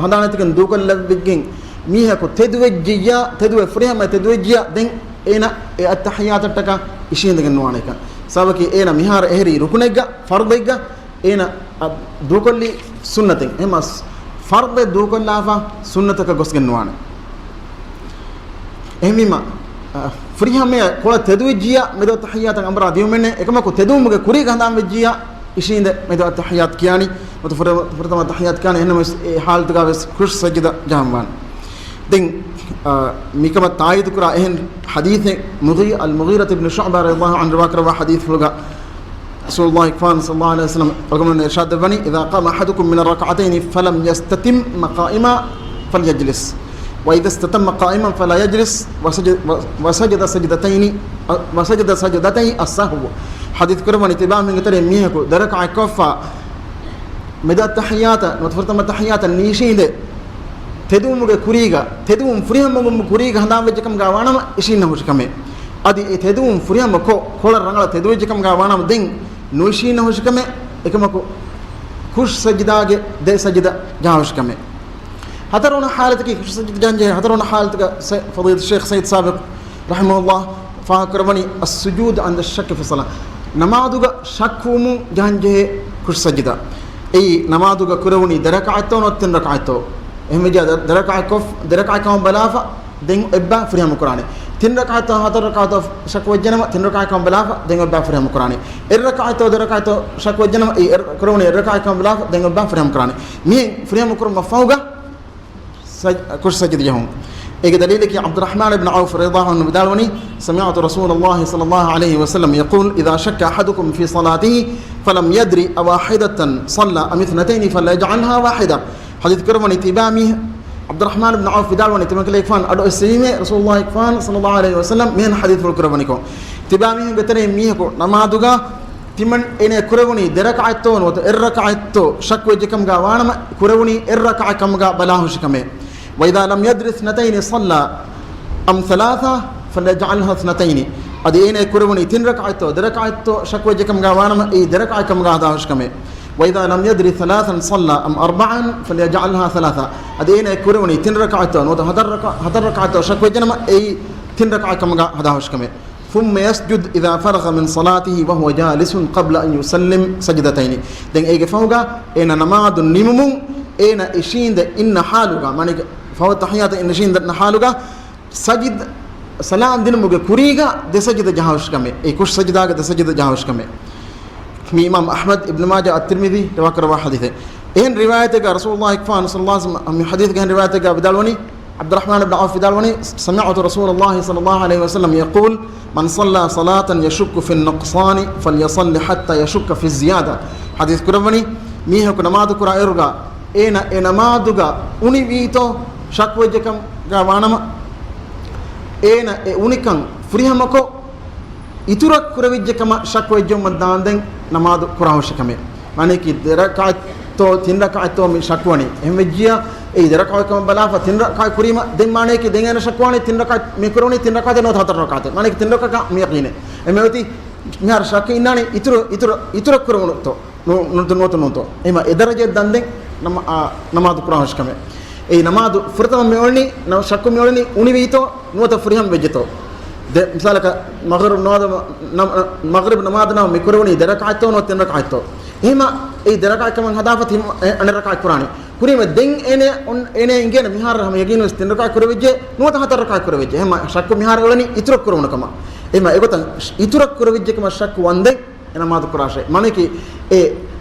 ހަނދާން ނެތިގެން ދޫކޮށްލެވިގެން މީހަކު ތެދުވެއްޖިއްޔާ، ތެދުވެ ފުރިހަމަ ތެދުވެއްޖިއްޔާ، ދެން އޭނަ އެ އައްތަޙިއްޔާތަށްޓަކާ އިށީނދެގެން ނުވާނެކަން. ސަބަބަކީ އޭނަ މިހާރު އެހެރީ ރުކުނެއްގަ، ފަރުޟެއްގަ، އޭނަ އަ، ދޫކޮށްލީ ސުންނަތެއް. އެހެންމަސް ފަރުޟެއް ދޫކޮށްލާފަ ސުންނަތަކަށް ގޮސްގެން ނުވާނެ. އެހެންވީމަ، އަ، ފުރިހަމަޔަށް ކޮޅަށް ތެދުވެއްޖިއްޔާ މެދު އައްތަޙިއްޔާތަށް އަނބުރާ ދިޔުމެއް ނެތް. އެކަމަކު ތެދުވުމުގެ ކުރީގަ ހަނދާން ވެއްޖިއްޔާ އިށީނދެ މެދު އައްތަޙިއްޔާތު ކިޔާނީ. ނުވަތަ ފުރަ-، ފުރަތަމަ އައްތަޙިއްޔާތު ކިޔާނީ. އެހެންނަމަވެސް އެ ޙާލަތުގަވެސް ކުށް ސަޖިދަ ޖަހަންވާނެ. ދެން، އާ، މިކަމަށް ތާއީދުކުރާ އެހެން ޙަދީޘެއް މުޣީ-، އަލް މުޣީރަތު ބިން ޝުޢުބާ ރަޟިޔަﷲ ޢަންހު ރިވާކުރައްވާ ޙަދީޘްފުޅުގަ ރަސޫލުﷲ ގެފާނު ޞައްލަﷲ ޢަލައިހި ވަސައްލަމަ އަޅުގަނޑުމެންނަށް އިރްޝާދު ދެއްވަނީ، إذا قام أحدكم من الركعتين فلم يستتم قائما فليجلس، وإذا استتم قائما فلا يجلس، وسج-، و-، وسجد سجدتين، وسجد سجدتي السهو. ޙަދީޘް ކުރައްވަނީ، ތިބާ މީހުންގެ ތެރެއިން މީހަކު ދެ ރަކާތް ކޮށްފަ މެދު އައްތަޙިއްޔާތަށް ނުވަތަ ފުރަތަމަ އައްތަޙިއްޔާތަށް ނީށީނދެ ތެދުވުމުގެ ކުރީގަ، ތެދުވުން ފުރިހަމަވުމުގެ ކުރީގަ ހަނދާންވެއްޖެކަމުގަ ވާނަމަ އިށީންނަ ހުށިކަމެއް. އަދި އެ ތެދުވުން ފުރިހަމަ ކޮށް، ކޮޅަށް ރަނގަޅަށް ތެދުވެއްޖެކަމުގަ ވާނަމަ ދެން ނުއިށީންނަ ހުށިކަމެއް، އެކަމަކު ކުށް ސަޖިދާގެ ދެ ސަޖިދަ ޖަހާ ހުށިކަމެއް. ހަތަރުވަނަ ޙާލަތަކީ، ކުށް ސަޖިދަ ޖަހަންޖެހޭ ހަތަރުވަނަ ޙާލަތުގަ ސަ-، ފަޟީލަތު ޝޭޚް ސައްޔިދު ސާބިޤް ރަޙިމަހުﷲ ފާހަގަކުރައްވަނީ، السجود عند الشك في الصلاة. ނަމާދުގަ ޝައްކުވުމުން ޖަހަންޖެހޭ ކުށް ސަޖިދަ. އެއީ ނަމާދުގަ ކުރެވުނީ ދެ ރަކާތްތޯ ނުވަތަ ތިން ރަކާތްތޯ؟ އެހެންވެއްޖެއްޔާ ދެ، ދެ ރަކާތް ކޮށް، ދެ ރަކާތް ކަމަށް ބަލާފަ، ދެން އެއްބަ ފުރިހަމަ ކުރާނެ. ތިން ރަކަޢަތްތޯ ހަތަރު ރަކަޢަތްތޯ ޝައްކު ވެއްޖެނަމަ، ތިން ރަކަޢަތް ކަމަށް ބަލާފަ، ދެން އޮތް ބާ ފުރިހަމަ ކުރާނީ. އެއް ރަކަޢަތްތޯ ދެ ރަކަޢަތްތޯ ޝައްކު ވެއްޖެނަމަ، އެ އެއް ކުރެވުނީ އެއް ރަކަޢަތް ކަމަށް ބަލާފަ، ދެން އޮތް ބާ ފުރިހަމަ ކުރާނީ. މިހެން ފުރިހަމަ ކުރުމަށް ފަހުގަ ސަޖް-، ކުށް ސަޖިދަ ޖެހުން. އޭގެ ދަލީލަކީ ޢަބްދުއްރަޙްމާން ބިން ޢައުފް ރަޟިޔަﷲ ޢަންހު ވިދާޅުވަނީ، سمعت رسول الله صلى الله عليه وسلم يقول، إذا شك أحدكم في صلاته فلم يدر أواحدة صلى أم اثنتين فليجعلها واحدة. ޙަދީޘް ކުރައްވަނީ ތިބާ މީހަކު، ޢަބްދުއްރަޙްމާން ބިން ޢައުފް ވިދާޅުވަނީ، ތިމަންކަލޭގެފާނު އަޑު އެއްސެވީމޭ، ރަސޫލުﷲ ގެފާނު ޞައްލަﷲ ޢަލައިހި ވަސައްލަމް މިހެން ޙަދީޘްފުޅު ކުރައްވަނިކޮށް، ތިބާ މީހުންގެ ތެރެއިން މީހަކު ނަމާދުގަ ތިމަން އޭނަ ކުރެވުނީ ދެ ރަކަޢަތްތޯ ނުވަތަ އެއް ރަކަޢަތްތޯ ޝައްކު ވެއްޖެ ކަމުގަ ވާނަމަ، ކުރެވުނީ އެއް ރަކަޢަތް ކަމުގަ ބަލާހުށި ކަމެއް. وإذا لم يدر اثنتين صلى أم ثلاثة فليجعلها اثنتين. އަދި އޭނަ ކުރެވުނީ ތިން ރަކަޢަތްތޯ ދެ ރަކަޢަތްތޯ ޝައްކު ވެއްޖެ ކަމުގަ ވާނަމަ، އެއީ ދެ ރަކަޢަތް ކަމުގަ ހަދާހުށި ކަމެއް. وإذا لم يدر ثلاثا صلى أم أربعا فليجعلها ثلاثا. އަދި އޭނަ ކުރެވުނީ ތިން ރަކަޢަތްތޯ ނުވަތަ ހަތަރު ރަކަ-، ހަތަރު ރަކަޢަތްތޯ ޝައްކު ވެއްޖެނަމަ، އެއީ ތިން ރަކަޢަތް ކަމުގަ ހަދާހުށި ކަމެއް. ثم يسجد إذا فرغ من صلاته وهو جالس قبل أن يسلم سجدتين. ދެން އޭގެ ފަހުގަ އޭނަ ނަމާދު ނިމުމުން އޭނަ އިށީނދެ އިންނަ ޙާލުގަ، މާނައީ ފަހު ތަޙިއްޔާތަށް އިންނަ އިށީނދެ އިންނަ ޙާލުގަ، ސަޖިދް، ސަލާމް ދިނުމުގެ ކުރީގަ ދެ ސަޖިދަ ޖަހާހުށި ކަމެއް. އެ ކުށް ސަޖިދާގެ ދެ ސަޖިދަ ޖަހާހުށި ކަމެއް. މި އިމާމް އަޙްމަދު، އިބްނު މާޖާ، އައްތިރްމިޛީ ރިވާކުރައްވާ ޙަދީޘެއް. އެހެން ރިވާޔަތެއްގަ ރަސޫލުﷲ ގެފާނު ޞައްލަﷲ ޢަލައިހި ވަސައްލަމް މި ޙަދީޘްގެ އެހެން ރިވާޔަތެއްގަ ވިދާޅުވަނީ، ޢަބްދުއްރަޙްމާން ބިން ޢައުފް ވިދާޅުވަނީ، سمعت رسول الله صلى الله عليه وسلم يقول، من صلى صلاة يشك في النقصان فليصل حتى يشك في الزيادة. ޙަދީޘް ކުރައްވަނީ، މީހަކު ނަމާދު ކުރާ އިރުގަ އޭނަ އެ ނަމާދުގަ އުނިވީތޯ ޝައްކުވެއްޖެކަމުގަ ވާނަމަ، އޭނަ އެ އުނިކަން ފުރިހަމަކޮށް، އިތުރަށް ކުރެވިއްޖެ ކަމަށް ޝައްކު ވެއްޖެއްޔާ ދާންދެން ނަމާދު ކުރާހުށި ކަމެއް. މާނައަކީ ދެ ރަކަޢަތްތޯ ތިން ރަކަޢަތްތޯ މި ޝައްކުވަނީ. އެހެން ވެއްޖިއްޔާ އެއީ ދެ ރަކަޢަތް ކަމަށް ބަލާފަ ތިން ރަކަޢަތް ކުރީމަ، ދެން މާނައަކީ ދެން އޭނަ ޝައްކުވާނީ ތިން ރަކަޢަތް މި ކުރެވުނީ ތިން ރަކަޢަތް ނުވަތަ ހަތަރު ރަކަޢަތް. މާނައަކީ ތިން ރަކަޢަތް މި ޔަޤީނެއް. އެމެ އޮތީ މިހާރު ޝައްކު އިންނާނީ އިތުރަށް، އިތުރަށް، އިތުރަށް ކުރެވުނުތޯ ނު-، ނު-، ނުވަތަ ނުވަތަ. އެހެމަ އެ ދަރަޖައަށް ދާންދެން ނަމާ-، އާ، ނަމާދު ކުރާހުށި ކަމެއް. އެއީ ނަމާދު ފުރަތަމަ މި އުޅެނީ، ނަ-، ޝައްކު މި އުޅެނީ އުނިވީތޯ ނުވަތަ ފުރިހަމަ ވެއްޖެތޯ. ދެ، މިސާލަކަށް މަޣްރިބް ނަމާދު ނަ-، ނަ-، މަޣްރިބް ނަމާދު ނަމަ މި ކުރެވުނީ ދެ ރަކަޢަތްތޯ ނުވަތަ ތިން ރަކަޢަތްތޯ. އެހެމަ އެއީ ދެ ރަކަޢަތް ކަމަށް ހަދާފަ ތިން، އެ، އަނެއް ރަކަޢަތް ކުރާނީ. ކުރީމަ ދެން އޭނަ އޮން-، އޭނަ އިނގޭނެ މިހާރު ހަމަ ޔަގީނުވެސް ތިން ރަކަޢަތް ކުރެވިއްޖެ ނުވަތަ ހަތަރު ރަކަޢަތް ކުރެވިއްޖެ. އެހެމަ ޝައްކު މިހާރު އުޅެނީ އިތުރަށް ކުރެވުނު ކަމަށް. އެހެމަ އެގޮތަށް އިތުރަށް ކުރެވިއްޖެ ކަމަށް ޝައްކު ވަންދެން އެ ނަމާދު ކުރާށޭ. މާނައަކީ، އެ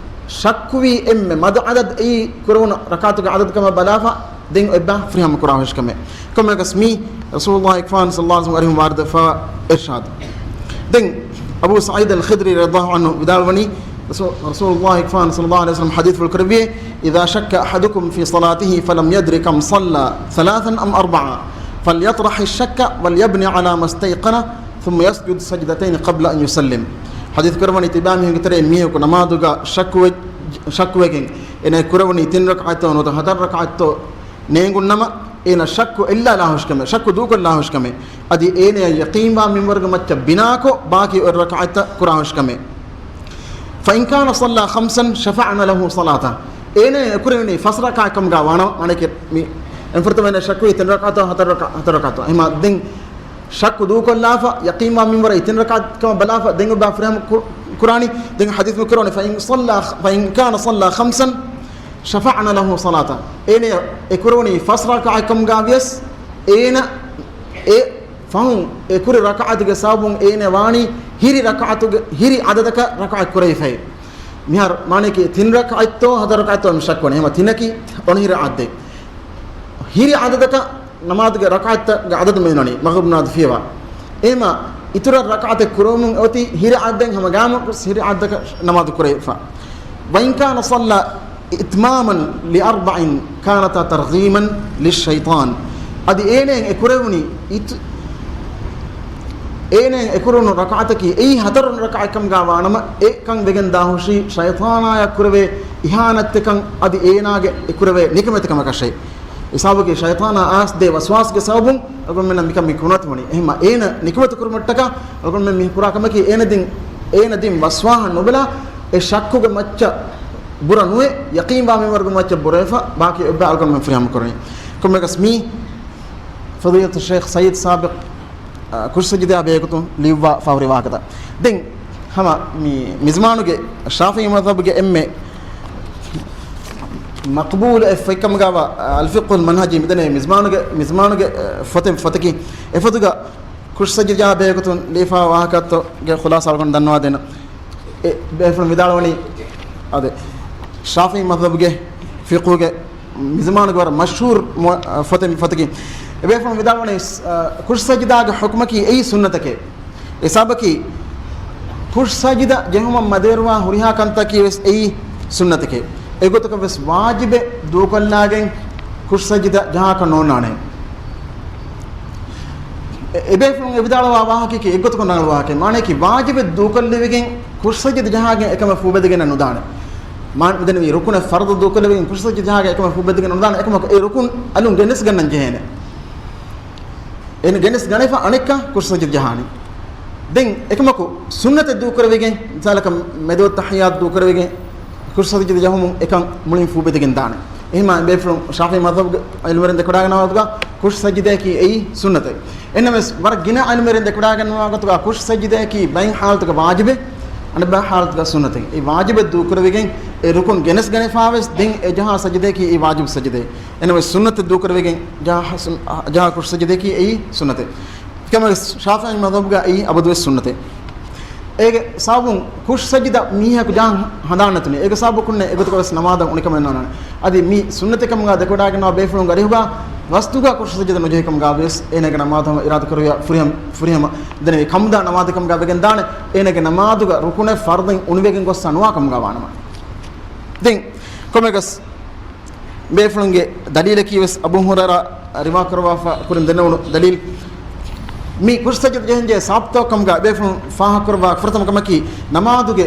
ޝައްކުވީ އެންމެ މަދު ޢަދަދު އެއީ ކުރެވުނު ރަކަޢަތުގެ ޢަދަދު ކަމަށް ބަލާފަ، ދެން އޮތްބާ ފުރިހަމަ ކުރާހުށި ކަމެއް. ކޮންމެއަކަސް މީ ރަސޫލުﷲ ގެފާނު ޞައްލަﷲ ޢަލައިހި ވަސައްލަމް ވާރިދުވެފަ އިރްޝާދު. ދެން އަބޫ ސަޢީދު އަލް ޚިދްރީ ރަޟިޔަﷲ ޢަންހު ވިދާޅުވަނީ، ރަސޫ-، ރަސޫލުﷲ ގެފާނު ޞައްލަﷲ ޢަލައިހި ވަސައްލަމް ޙަދީޘްފުޅު ކުރެއްވިއޭ، إذا شك أحدكم في صلاته فلم يدر كم صلى ثلاثا أم أربعا فليطرح الشك وليبن على ما استيقن ثم يسجد سجدتين قبل أن يسلم. ޙަދީޘް ކުރައްވަނީ ތިބާ މީހުންގެ ތެރެއިން މީހަކު ނަމާދުގަ ޝައްކުވެ-، ޝައްކުވެގެން އޭނަ ކުރެވުނީ ތިން ރަކަޢަތްތޯ ނުވަތަ ހަތަރު ރަކަޢަތްތޯ ނޭނގުންނަމަ، އޭނަ ޝައްކު އެއްލާލާހުށިކަމެއް، ޝައްކު ދޫކޮށްލާހުށިކަމެއް، އަދި އޭނަޔަށް ޔަޤީންވާ މިންވަރުގެ މައްޗަށް ބިނާކޮށް ބާކީ އޮތް ރަކަޢަތްތައް ކުރާހުށިކަމެއް. فإن كان صلى خمسا شفعن له صلاته. އޭނަ އެކުރެވުނީ ފަސް ރަކަޢަތް ކަމުގަ ވާނަމަ، މާނައަކީ މި އެންފުރަތަމަ އޭނަ ޝައްކުވީ ތިން ރަކަޢަތްތޯ ހަތަރު ރަކަ-، ހަތަރު ރަކަޢަތްތޯ. އެހެމަ ދެން ޝައްކު ދޫކޮށްލާފަ، ޔަޤީންވާ މިންވަރަށް ތިން ރަކަޢަތް ކަމަށް ބަލާފަ، ދެން އޮތްބާ ފުރިހަމަ ކު-، ކުރާނީ. ދެން ޙަދީޘް މި ކުރެވުނީ، فإن صلى، فإن كان صلى خمسا شفعن له صلاته. އޭނަ އެކުރެވުނީ ފަސް ރަކަޢަތް ކަމުގަ ވިޔަސް، އޭނަ އެ ފަހުން އެ ކުރި ރަކަޢަތުގެ ސަބަބުން އޭނަ ވާނީ ހިރި ރަކަޢަތުގެ، ހިރި ޢަދަދަކަށް ރަކަޢަތް ކުރެވިފައި. މިހާރު މާނައަކީ ތިން ރަކަޢަތްތޯ ހަތަރު ރަކަޢަތްތޯ މި ޝައްކުވަނީ. އެހެމަ ތިނަކީ އޮނިހިރަ ޢައްދެއް. ހިރި ޢަދަދަކަށް ނަމާދުގެ ރަކަޢަތްތައްގެ ޢަދަދު މި އޮންނަނީ މަޣްރިބް ނަމާދު ފިޔަވާ. އެހެމަ އިތުރަށް ރަކަޢަތެއް ކުރެވުމުން އޮތީ ހިރި ޢައްދެއް ހަމަ ގާމަކު ހިރި ޢައްދަކަށް ނަމާދު ކުރެވިފަ. وإن كان صلى إتماما لأربع كانتا ترغيما للشيطان. އަދި އޭނައަށް އެ ކުރެވުނީ އިތު-، އޭނައަށް އެ ކުރެވުނު ރަކަޢަތަކީ އެއީ ހަތަރު ރަކަޢަތް ކަމުގަ ވާނަމަ، އެ ކަން ވެގެން ދާހުށީ ޝައިޠާނާޔަށް ކުރެވޭ އިހާނަތްތަކަން އަދި އޭނާގެ އެ ކުރެވޭ ނިކަމެތިކަމަކަށޭ. ހިސާބުގައި ޝައިޠާނާ އާސް ދޭ ވަސްވާސްގެ ސަބަބުން އަޅުގަނޑުމެންނަށް މިކަން މި ކުރިމަތިވަނީ. އެހެމަ އޭނަ ނިކަމެތި ކުރުމަށްޓަކާ އަޅުގަނޑުމެން މި ކުރާ ކަމަކީ އޭނަ ދިން، އޭނަ ދިން ވަސްވާހަށް ނުބަލާ، އެ ޝައްކުގެ މައްޗަށް ބުރަ ނުވެ، ޔަޤީންވާ މިންވަރުގެ މައްޗަށް ބުރަވެފަ، ބާކީ އެއްބަ އަޅުގަނޑުމެން ފުރިހަމަ ކުރަނީ. ކޮންމެއަކަސް މީ ފަޟީލަތު ޝޭޚް ސައްޔިދު ސާބިޤް، އަ، ކުށް ސަޖިދާ ބެހޭގޮތުން ލިޔުއްވާ ފަހު ރިވާކަތަ. ދެން ހަމަ މި މިޒްމާނުގެ ޝާފިޢީ މަޛްހަބުގެ އެންމެ މަޤްބޫލު އެއް ފޮތްކަމުގަވާ، އަ، އަލްފިޤްހުލް މަންހަޖީ މިދަނީ މިޒްމާނުގެ، މިޒްމާނުގެ، އަ، ފޮތެއް، ފޮތަކީ. އެފޮތުގަ ކުށްސަޖިދަ ޖަހާ ބެހޭގޮތުން ލިޔެފާ ވާހަކަތަކުގެ ޚުލާސާ އަޅުގަނޑު ދަންނަވާ ދޭނަން. އެ ބޭފުޅުން ވިދާޅުވަނީ އަދި ޝާފިޢީ މަޛްހަބުގެ ފިޤުހުގެ މިޒަމާނުގެ ވަރަށް މަޝްހޫރު މު-، ފޮތެއް މި ފޮތަކީ. އެބޭފުޅުން ވިދާޅުވަނީ، އަ، ކުށްސަޖިދާގެ ޙުކުމަކީ އެއީ ސުންނަތެކޭ. އެ ސަބަބަކީ ކުށްސަޖިދަ ޖެހުމަށް މަދުވެރިވާ ހުރިހާ ކަންތަކީ ވެސް އެއީ ސުންނަތެކޭ. އެގޮތަކަށް ވެސް ވާޖިބެއް ދޫކޮށްލާގެން ކުށްސަޖިދަ ޖަހާކަށް ނޯންނާނެ. އެ-، އެބޭފުޅުން އެ ވިދާޅުވާ ވާހަކައަކީ އެއްގޮތަކުން ރަނގަޅު ވާހަކައެއް. މާނައަކީ ވާޖިބެއް ދޫކޮށްލެވިގެން ކުށްސަޖިދަ ޖަހާގެން އެކަމަށް ފޫބެދިގެން ނުދާނެ. މާ-، މިދެންނެވި ރުކުނެއް ފަރުޟު ދޫކޮށްލެވިގެން ކުށްސަޖިދަ ޖަހާގެން އެކަމަށް ފޫބެދިގެން ނުދާނެ. އެކަމަކު އެ ރުކުން އަލުން ގެނެސް ގަންނަން ޖެހޭނެ. އޭނަ ގެނެސް ގަނެފަ އަނެއްކާ ކުށްސަޖިދަ ޖަހާނީ. ދެން އެކަމަކު ސުންނަތެއް ދޫކުރެވިގެން، މިސާލަކަށް މެދު އައްތަޙިއްޔާތު ދޫކުރެވިގެން ކުށްސަޖިދަ ޖަހުމުން އެކަން މުޅިން ފޫބެދިގެން ދާނެ. އެހެންމާ ބޭފުޅުން ޝާފިޢީ މަޛްހަބުގެ ޢިލްމުވެރިން ދެކެވަޑައިގަންނަވާ ގޮތުގަ ކުށްސަޖިދައަކީ އެއީ ސުންނަތެއް. އެންނަމެސް ވަރަށް ގިނަ ޢިލްމުވެރިން ދެކެވަޑައިގަންނަވާ ގޮތުގަ ކުށްސަޖިދައަކީ ބައެއް ޙާލަތުގަ ވާޖިބެއް، އަނެއްބައި ޙާލަތުގަ ސުންނަތެއް. އެ ވާޖިބެއް ދޫކުރެވިގެން އެ ރުކުން ގެނެސްގަނެފާވެސް ދެން އެ ޖަހާ ސަޖިދައަކީ އެއީ ވާޖިބު ސަޖިދައެއް. އެންނަމެސް ސުންނަތެއް ދޫކުރެވިގެން ޖަހާ ސުން-، ޖަހާ ކުށްސަޖިދައަކީ އެއީ ސުންނަތެއް. އެކަމަކު ޝާފިޢީ މަޛްހަބުގައި އަބަދުވެސް ސުންނަތެއް. އޭގެ ސަބަބުން ކުށްސަޖިދަ މީހަކު ޖަހަން ހަނދާން ނެތުނީ. އޭގެ ސަބަބަކުންނޭ އެގޮތަކަށް ވެސް ނަމާދަށް އުނިކަމެއް ނޯންނާނެ. އަދި މި ސުންނަތެއް ކަމުގަ ދެކެވަޑައިގަންނަވާ ބޭފުޅުން އަރިހުގަ ގަސްތުގަ ކުށްސަޖިދަ ނުޖެހި ކަމުގަ ވެސް އޭނާގެ ނަމާދު ހަމަ އިރާދަ ކުރެވިޔާ ފުރިހަމަ، ފުރިހަމަ ދެން ކަމުދާ ނަމާދެއް ކަމުގަ ވެގެން ދާނެ. އޭނާގެ ނަމާދުގަ ރުކުނެއް ފަރުޟެއް އުނިވެގެން ގޮސް ނުވާ ކަމުގަ ވާނަމަ. ދެން ކޮމެކަސް ބޭފުޅުންގެ ދަލީލަކީ ވެސް އަބޫ ހުރައިރާ ރިވާ ކުރައްވާފަ ކުރިން ދެންނެވުނު ދަލީލް. މި ކުށްސަޖިދަ ޖެހެންޖެހޭ ސަބަބުތައް ކަމުގަ ބޭފުޅުން ފާހަގަކުރައްވާ ފުރަތަމަ ކަމަކީ ނަމާދުގެ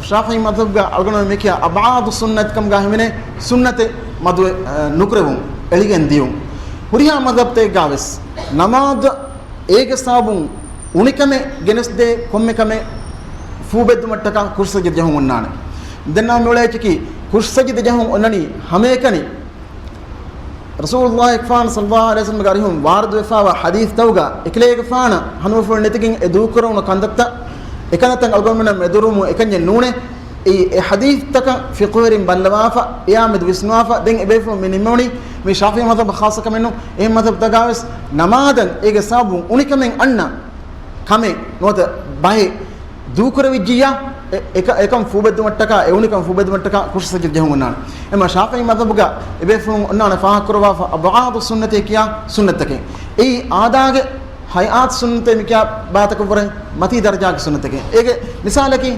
ޝާފިޢީ މަޛްހަބުގަ އަޅުގަނޑުމެން މިކިޔާ އަބްޢާޟު ސުންނަތް ކަމުގަ ހިމެނޭ ސުންނަތެއް މަދުވެ، އަ، ނުކުރެވުން، އެޅިގެން ދިޔުން. ހުރިހާ މަޛްހަބުތަކެއްގަ ވެސް ނަމާދު އޭގެ ސަބަބުން އުނިކަމެއް ގެނެސްދޭ ކޮންމެ ކަމެއް ފޫބެއްދުމަށްޓަކާ ކުށްސަޖިދަ ޖަހުން އޮންނާނެ. ދެންނަވަ މިއުޅޭ އެއްޗަކީ ކުށްސަޖިދަ ޖަހުން އޮންނަނީ ހަމައެކަނި. ރަސޫލުﷲ އެކުފާނު ޞައްލަﷲ ޢަލައިހި ވަސައްލަމްގެ އަރިހުން ވާރިދުވެފާވާ ޙަދީޘްތަކުގަ އެކަލޭގެފާނަށް ހަނދުމަފުޅު ނެތިގެން އެ ދޫކުރެވުނު ކަންތައްތައް އެކަންތައްތައް އަޅުގަނޑުމެންނަށް މެދުވެރިވުމުން އެކަންޏެއް ނޫނޭ. އެ، އެ ޙަދީޘްތަކަށް ފިޤުހުވެރިން ބައްލަވާފަ، އެޔާ މެދު ވިސްނުވާފަ، ދެން އެބޭފުޅުން މި ނިންމެވުނީ މި ޝާފިޢީ މަޛްހަބަށް ޚާއްޞަ ކަމެއް ނޫން. އެހެން މަޛްހަބުތަކުގަ ވެސް ނަމާދަށް އޭގެ ސަބަބުން އުނިކަމެއް އަންނަ ކަމެއް ނުވަތަ ބަހެއް ދޫކުރެވިއްޖިއްޔާ، އެ، އެކަ-، އެކަން ފޫބެއްދުމަށްޓަކާ، އެ އުނިކަން ފޫބެއްދުމަށްޓަކާ ކުށްސަޖިދަ ޖެހުން އޮންނާނެ. އެމަ ޝާފިޢީ މަޛްހަބުގަ އެބޭފުޅުން އޮންނާނެ ފާހަގަކުރައްވާފަ އަބްޢާޟު ސުންނަތޭ ކިޔާ ސުންނަތްތަކެއް. އެއީ އާދާގެ ހައިޢާތު ސުންނަތޭ މިކިޔާ ބާތަކަށްވުރެ މަތީ ދަރަޖާގެ ސުންނަތެކޭ. އޭގެ މިސާލަކީ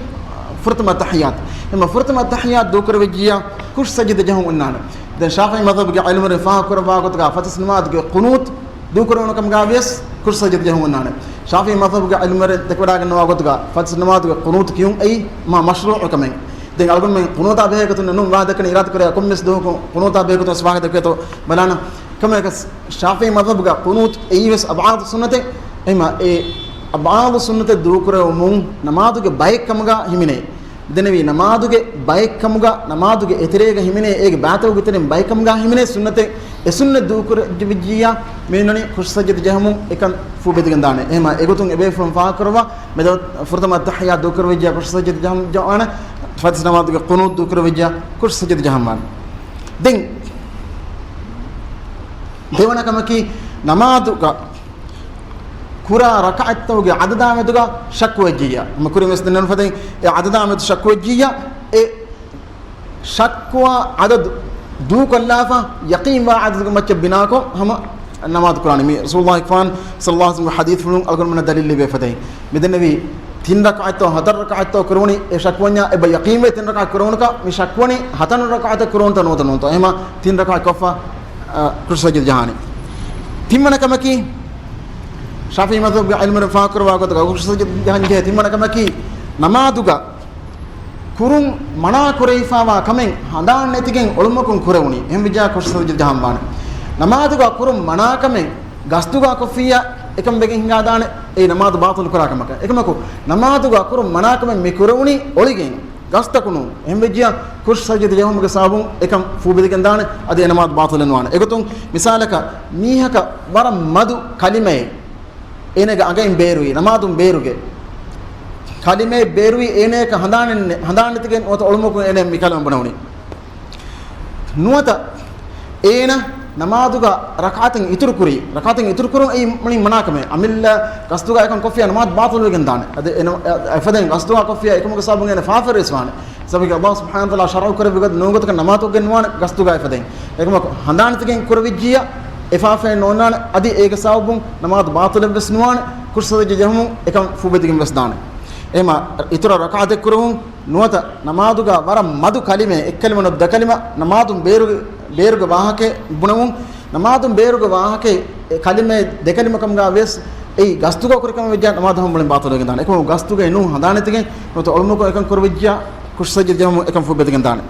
ފުރަތަމަ އައްތަޙިއްޔާތު. އެމަ ފުރަތަމަ އައްތަޙިއްޔާތު ދޫކުރެވިއްޖިއްޔާ ކުށްސަޖިދަ ޖެހުން އޮންނާނެ. ދެން ޝާފިޢީ މަޛްހަބުގެ ޢިލްމުވެރިން ފާހަގަކުރައްވާ ގޮތުގަ ފަތިސް ނަމާދުގެ ޤުނޫތު ދޫކުރެވުނު ކަމުގަ ވިޔަސް ކުށްސަޖިދަ ޖެހުން އޮންނާނެ. ޝާފިޢީ މަޛްހަބުގެ ޢިލްމުވެރިން ދެކެވަޑައިގަންނަވާ ގޮތުގަ ފަތިސް ނަމާދުގެ ޤުނޫތު ކިޔުން އެއީ މާ މަޝްރޫޢު ކަމެއް. ދެން އަޅުގަނޑުމެން ޤުނޫތާ ބެހޭ ގޮތުން ނޫން ވާހަކަ ދައްކަނީ އިރާދަ ކުރޭ ކޮންމެސް ދުވަހަކު ޤުނޫތާ ބެހޭ ގޮތުން ވެސް ވާހަކަ ދެއްކޭތޯ ބަލާނަ. ކަމަކަސް ޝާފިޢީ މަޛްހަބުގަ ޤުނޫތު އެއީ ވެސް އަބްޢާޟު ސުންނަތެއް. އެހެމަ އެ އަބްޢާޟު ސުންނަތެއް ދޫކުރެވުމުން ނަމާދުގެ ބައެއް ކަމުގަ ހިމެނޭ. ދެންނެވި ނަމާދުގެ ބައެއް ކަމުގަ، ނަމާދުގެ އެތެރޭގަ ހިމެނޭ، އޭގެ ބާތަކުގެ ތެރެއިން ބައެއް ކަމުގަ ހިމެނޭ ސުންނަތެއް، އެ ސުންނަތް ދޫކުރެއްވިއްޖިއްޔާ މި އޮންނަނީ ކުށްސަޖިދަ ޖެހުމުން އެކަން ފޫބެދިގެން ދާނެ. އެހެމަ އެގޮތުން އެބޭފުޅުން ފާހަގަކުރައްވާ މެދު ފުރަތަމަ އައްތަޙިއްޔާތު ދޫކުރެވިއްޖިއްޔާ ކުށްސަޖިދަ ޖަހަން ޖަހާނެ، ފަތިސް ނަމާދުގެ ޤުނޫތު ދޫކުރެވިއްޖިއްޔާ ކުށްސަޖިދަ ޖަހަން ވާނެ. ދެން ދެވަނަ ކަމަކީ ނަމާދުގަ ކުރާ ރަކަޢަތްތަކުގެ ޢަދަދާ މެދުގަ ޝައްކުވެއްޖިއްޔާ. ހަމަ ކުރިން ވެސް ދެންނެވުނު ފަދައިން އެ ޢަދަދާ މެދު ޝައްކުވެއްޖިއްޔާ، އެ ޝައްކުވާ ޢަދަދު ދޫކޮށްލާފަ، ޔަޤީންވާ ޢަދަދުގެ މައްޗަށް ބިނާކޮށް ހަމަ ނަމާދު ކުރާނެ. މި ރަސޫލުﷲ އެކުފާނު ޞައްލަﷲ ޢަލައިހި ވަސައްލަމްގެ ޙަދީޘްފުޅުން އަޅުގަނޑުމެންނަށް ދަލީލު ލިބޭ ފަދައިން. މި ދެންނެވި ތިން ރަކަޢަތްތޯ ހަތަރު ރަކަޢަތްތޯ ކުރެވުނީ އެ ޝައްކުވަންޏާ އެބަ ޔަޤީންވޭ ތިން ރަކަޢަތް ކުރެވުނުކަން، މި ޝައްކުވަނީ ހަތަރު ރަކަޢަތެއް ކުރެވުނުތަ ނުވަތަ ނޫންތޯ. އެހެމަ ތިން ރަކަޢަތް ކޮށްފަ، އަ، ކުށްސަޖިދަ ޖަހާނީ. ތިންވަނަ ކަމަކީ، ޝާފިޢީ މަޛްހަބުގެ ޢިލްމުވެރިން ފާހަގަކުރައްވާ ގޮތަކަށް ކުށްސަޖިދަ ޖަހަން ޖެހޭ ތިންވަނަ ކަމަކީ، ނަމާދުގަ ކުރުން މަނާ ކުރެވިފާވާ ކަމެއް ހަނދާން ނެތިގެން އޮޅުމަކުން ކުރެވުނީ. އެހެން ވިއްޖާ ކުށްސަޖިދަ ޖަހަން ވާނެ. ނަމާދުގަ ކުރުން މަނާ ކަމެއް ގަސްތުގަ ކޮށްފިއްޔާ އެކަން ވެގެން ހިނގާދާނެ، އެ ނަމާދު ބާޠިލު ކުރާ ކަމަކަށް. އެކަމަކު، ނަމާދުގަ ކުރުން މަނާ ކަމެއް މި ކުރެވުނީ އޮޅިގެން، ގަސްތަކު ނޫން. އެހެން ވެއްޖިއްޔާ ކުށްސަޖިދަ ޖެހުމުގެ ސަބަބުން އެކަން ފޫބެދިގެން ދާނެ، އަދި އެ ނަމާދު ބާޠިލެއް ނުވާނެ. އެގޮތުން މިސާލަކަށް، މީހަކަށް ވަރަށް މަދު ކަލިމައެއް އޭނަގެ އަނގައިން ބޭރުވި، ނަމާދުން ބޭރުގެ ކަލިމައެއް ބޭރުވި، އޭނަޔަކަށް ހަނދާނެއް ނެ-، ހަނދާން ނެތިގެން ނުވަތަ އޮޅުމަކުން އޭނަ މި ކަލިމަ ބުނެވުނީ. ނުވަތަ އޭނަ ނަމާދުގަ ރަކާތެއް އިތުރު ކުރީ، ރަކާތެއް އިތުރު ކުރުން އެއީ މުޅި މަނާކަމެއް. އަމިއްލަ ގަސްތުގަ އެކަން ކޮށްފިޔާ ނަމާދު ބާޠިލުވެގެން ދާނެ. އަދި އެ ނަ-، އެ އެފަދައިން ގަސްތުގަ ކޮށްފިޔާ އެކަމުގެ ސަބަބުން އޭނަ ފާފަވެރިވެސް ވާނެ. ސަބަބަކީ ﷲ ސުބްޙާނަހޫ ވަތަޢާލާ ޝަރުޢު ކުރެއްވި ގޮތަށް ނޫން ގޮތަކަށް ނަމާދު ގެންނުވާނެ ގަސްތުގަ އެފަދައިން. އެކަމަކު ހަނދާންތަކެއް ކުރެވިއްޖިއްޔާ އެ ފާފައެއް ނޯންނާނެ. އަދި އޭގެ ސަބަބުން ނަމާދު ބާޠިލެއްވެސް ނުވާނެ. ކުށްސަޖިދަ ޖަހަމުން އެކަން ފޫބެދިގެން ވެސް ދާނެ. އެހެމަ އިތުރަށް ރަކާތެއް ކުރުމުން ނުވަތަ ނަމާދުގަ ވަރަށް މަދު ކަލިމައެއް، އެއްކަލިމަ ނުވަތަ ދެކަލިމަ، ނަމާދުން ބޭރުގެ، ބޭރުގެ ވާހަކައެއް ބުނެވުން، ނަމާދުން ބޭރުގެ ވާހަކައެއް އެއް ކަލިމައެއް ދެކަލިމަކަމުގަ ވެސް އެއީ ގަސްތުގަ ކުރި ކަމެއް ވެއްޖާ ނަމާދު ހަމަ މުޅިން ބާޠިލުވެގެން ދާނެ. އެކަމަކު ގަސްތުގައި ނޫން ހަނދާނެތިގެން ނުވަތަ އޮޅުމަކުން އެކަން ކުރެވިއްޖިއްޔާ ކުށްސަޖިދަ ޖަހަމުން އެކަން ފޫބެދިގެން ދާނެ.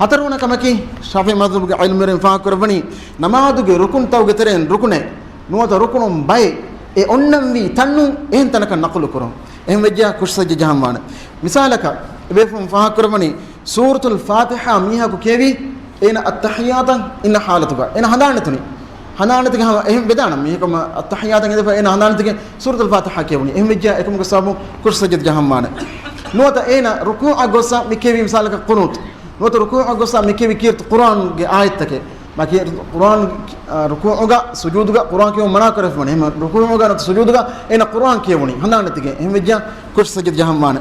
ހަތަރުވަނަ ކަމަކީ، ޝާފިޢީ މަޛްހަބުގެ ޢިލްމުވެރިން ފާހަގަކުރައްވަނީ، ނަމާދުގެ ރުކުންތަކުގެ ތެރެއިން ރުކުނެއް ނުވަތަ ރުކުނުން ބައެއް އެ އޮންނަންވީ ތަންނުން އެހެން ތަނަކަށް ނަޤުލު ކުރުން. އެހެން ވެއްޖެޔާ ކުށްސައްޖެ ޖަހަންވާނެ. މިސާލަކަށް، އެބޭފުޅުން ފާހަގަކުރައްވަނީ، ސޫރަތުލް ފާތިޙާ މީހަކު ކިޔެވީ، އޭނަ އައްތަޙިއްޔާތަށް އިންނަ ޙާލަތުގަ އޭނަ ހަނދާންނެތުނީ. ހަނދާންނެތިގެން ހަމަ އެހެން ވެދާނަމަ، މީހަކު އައްތަޙިއްޔާތަށް އިނދެފަ އޭނަ ހަނދާންނެތިގެން ސޫރަތުލް ފާތިޙާ ކިޔެވުނީ. އެހެން ވެއްޖެޔާ އެކަމުގެ ސަބަބުން ކުށްސައްޖެ ޖަހަންވާނެ. ނުވަތަ އޭނަ ރުކޫޢަށް ގޮއްސަ މި ކިޔެވީ މިސާލަކަށް ޤުނޫތު. ނުވަތަ ރުކޫޢަށް ގޮއްސަ މި ކިޔެވި ކީރިތި ޤުރްއާންގެ އާޔަތްތަކެއް. މަކި ޤުރްއާން، އަ، ރުކޫޢުގަ ސުޖޫދުގަ ޤުރްއާން ކިޔެވުން މަނާ ކުރެވިފަ ވަނީ. އެހެން ރުކޫޢުގަ ނުވަތަ ސުޖޫދުގަ އޭނަ ޤުރްއާން ކިޔެވުނީ ހަނދާންނެތިގެން. އެހެން ވެއްޖެޔާ ކުށްސައްޖެ ޖަހަންވާނެ.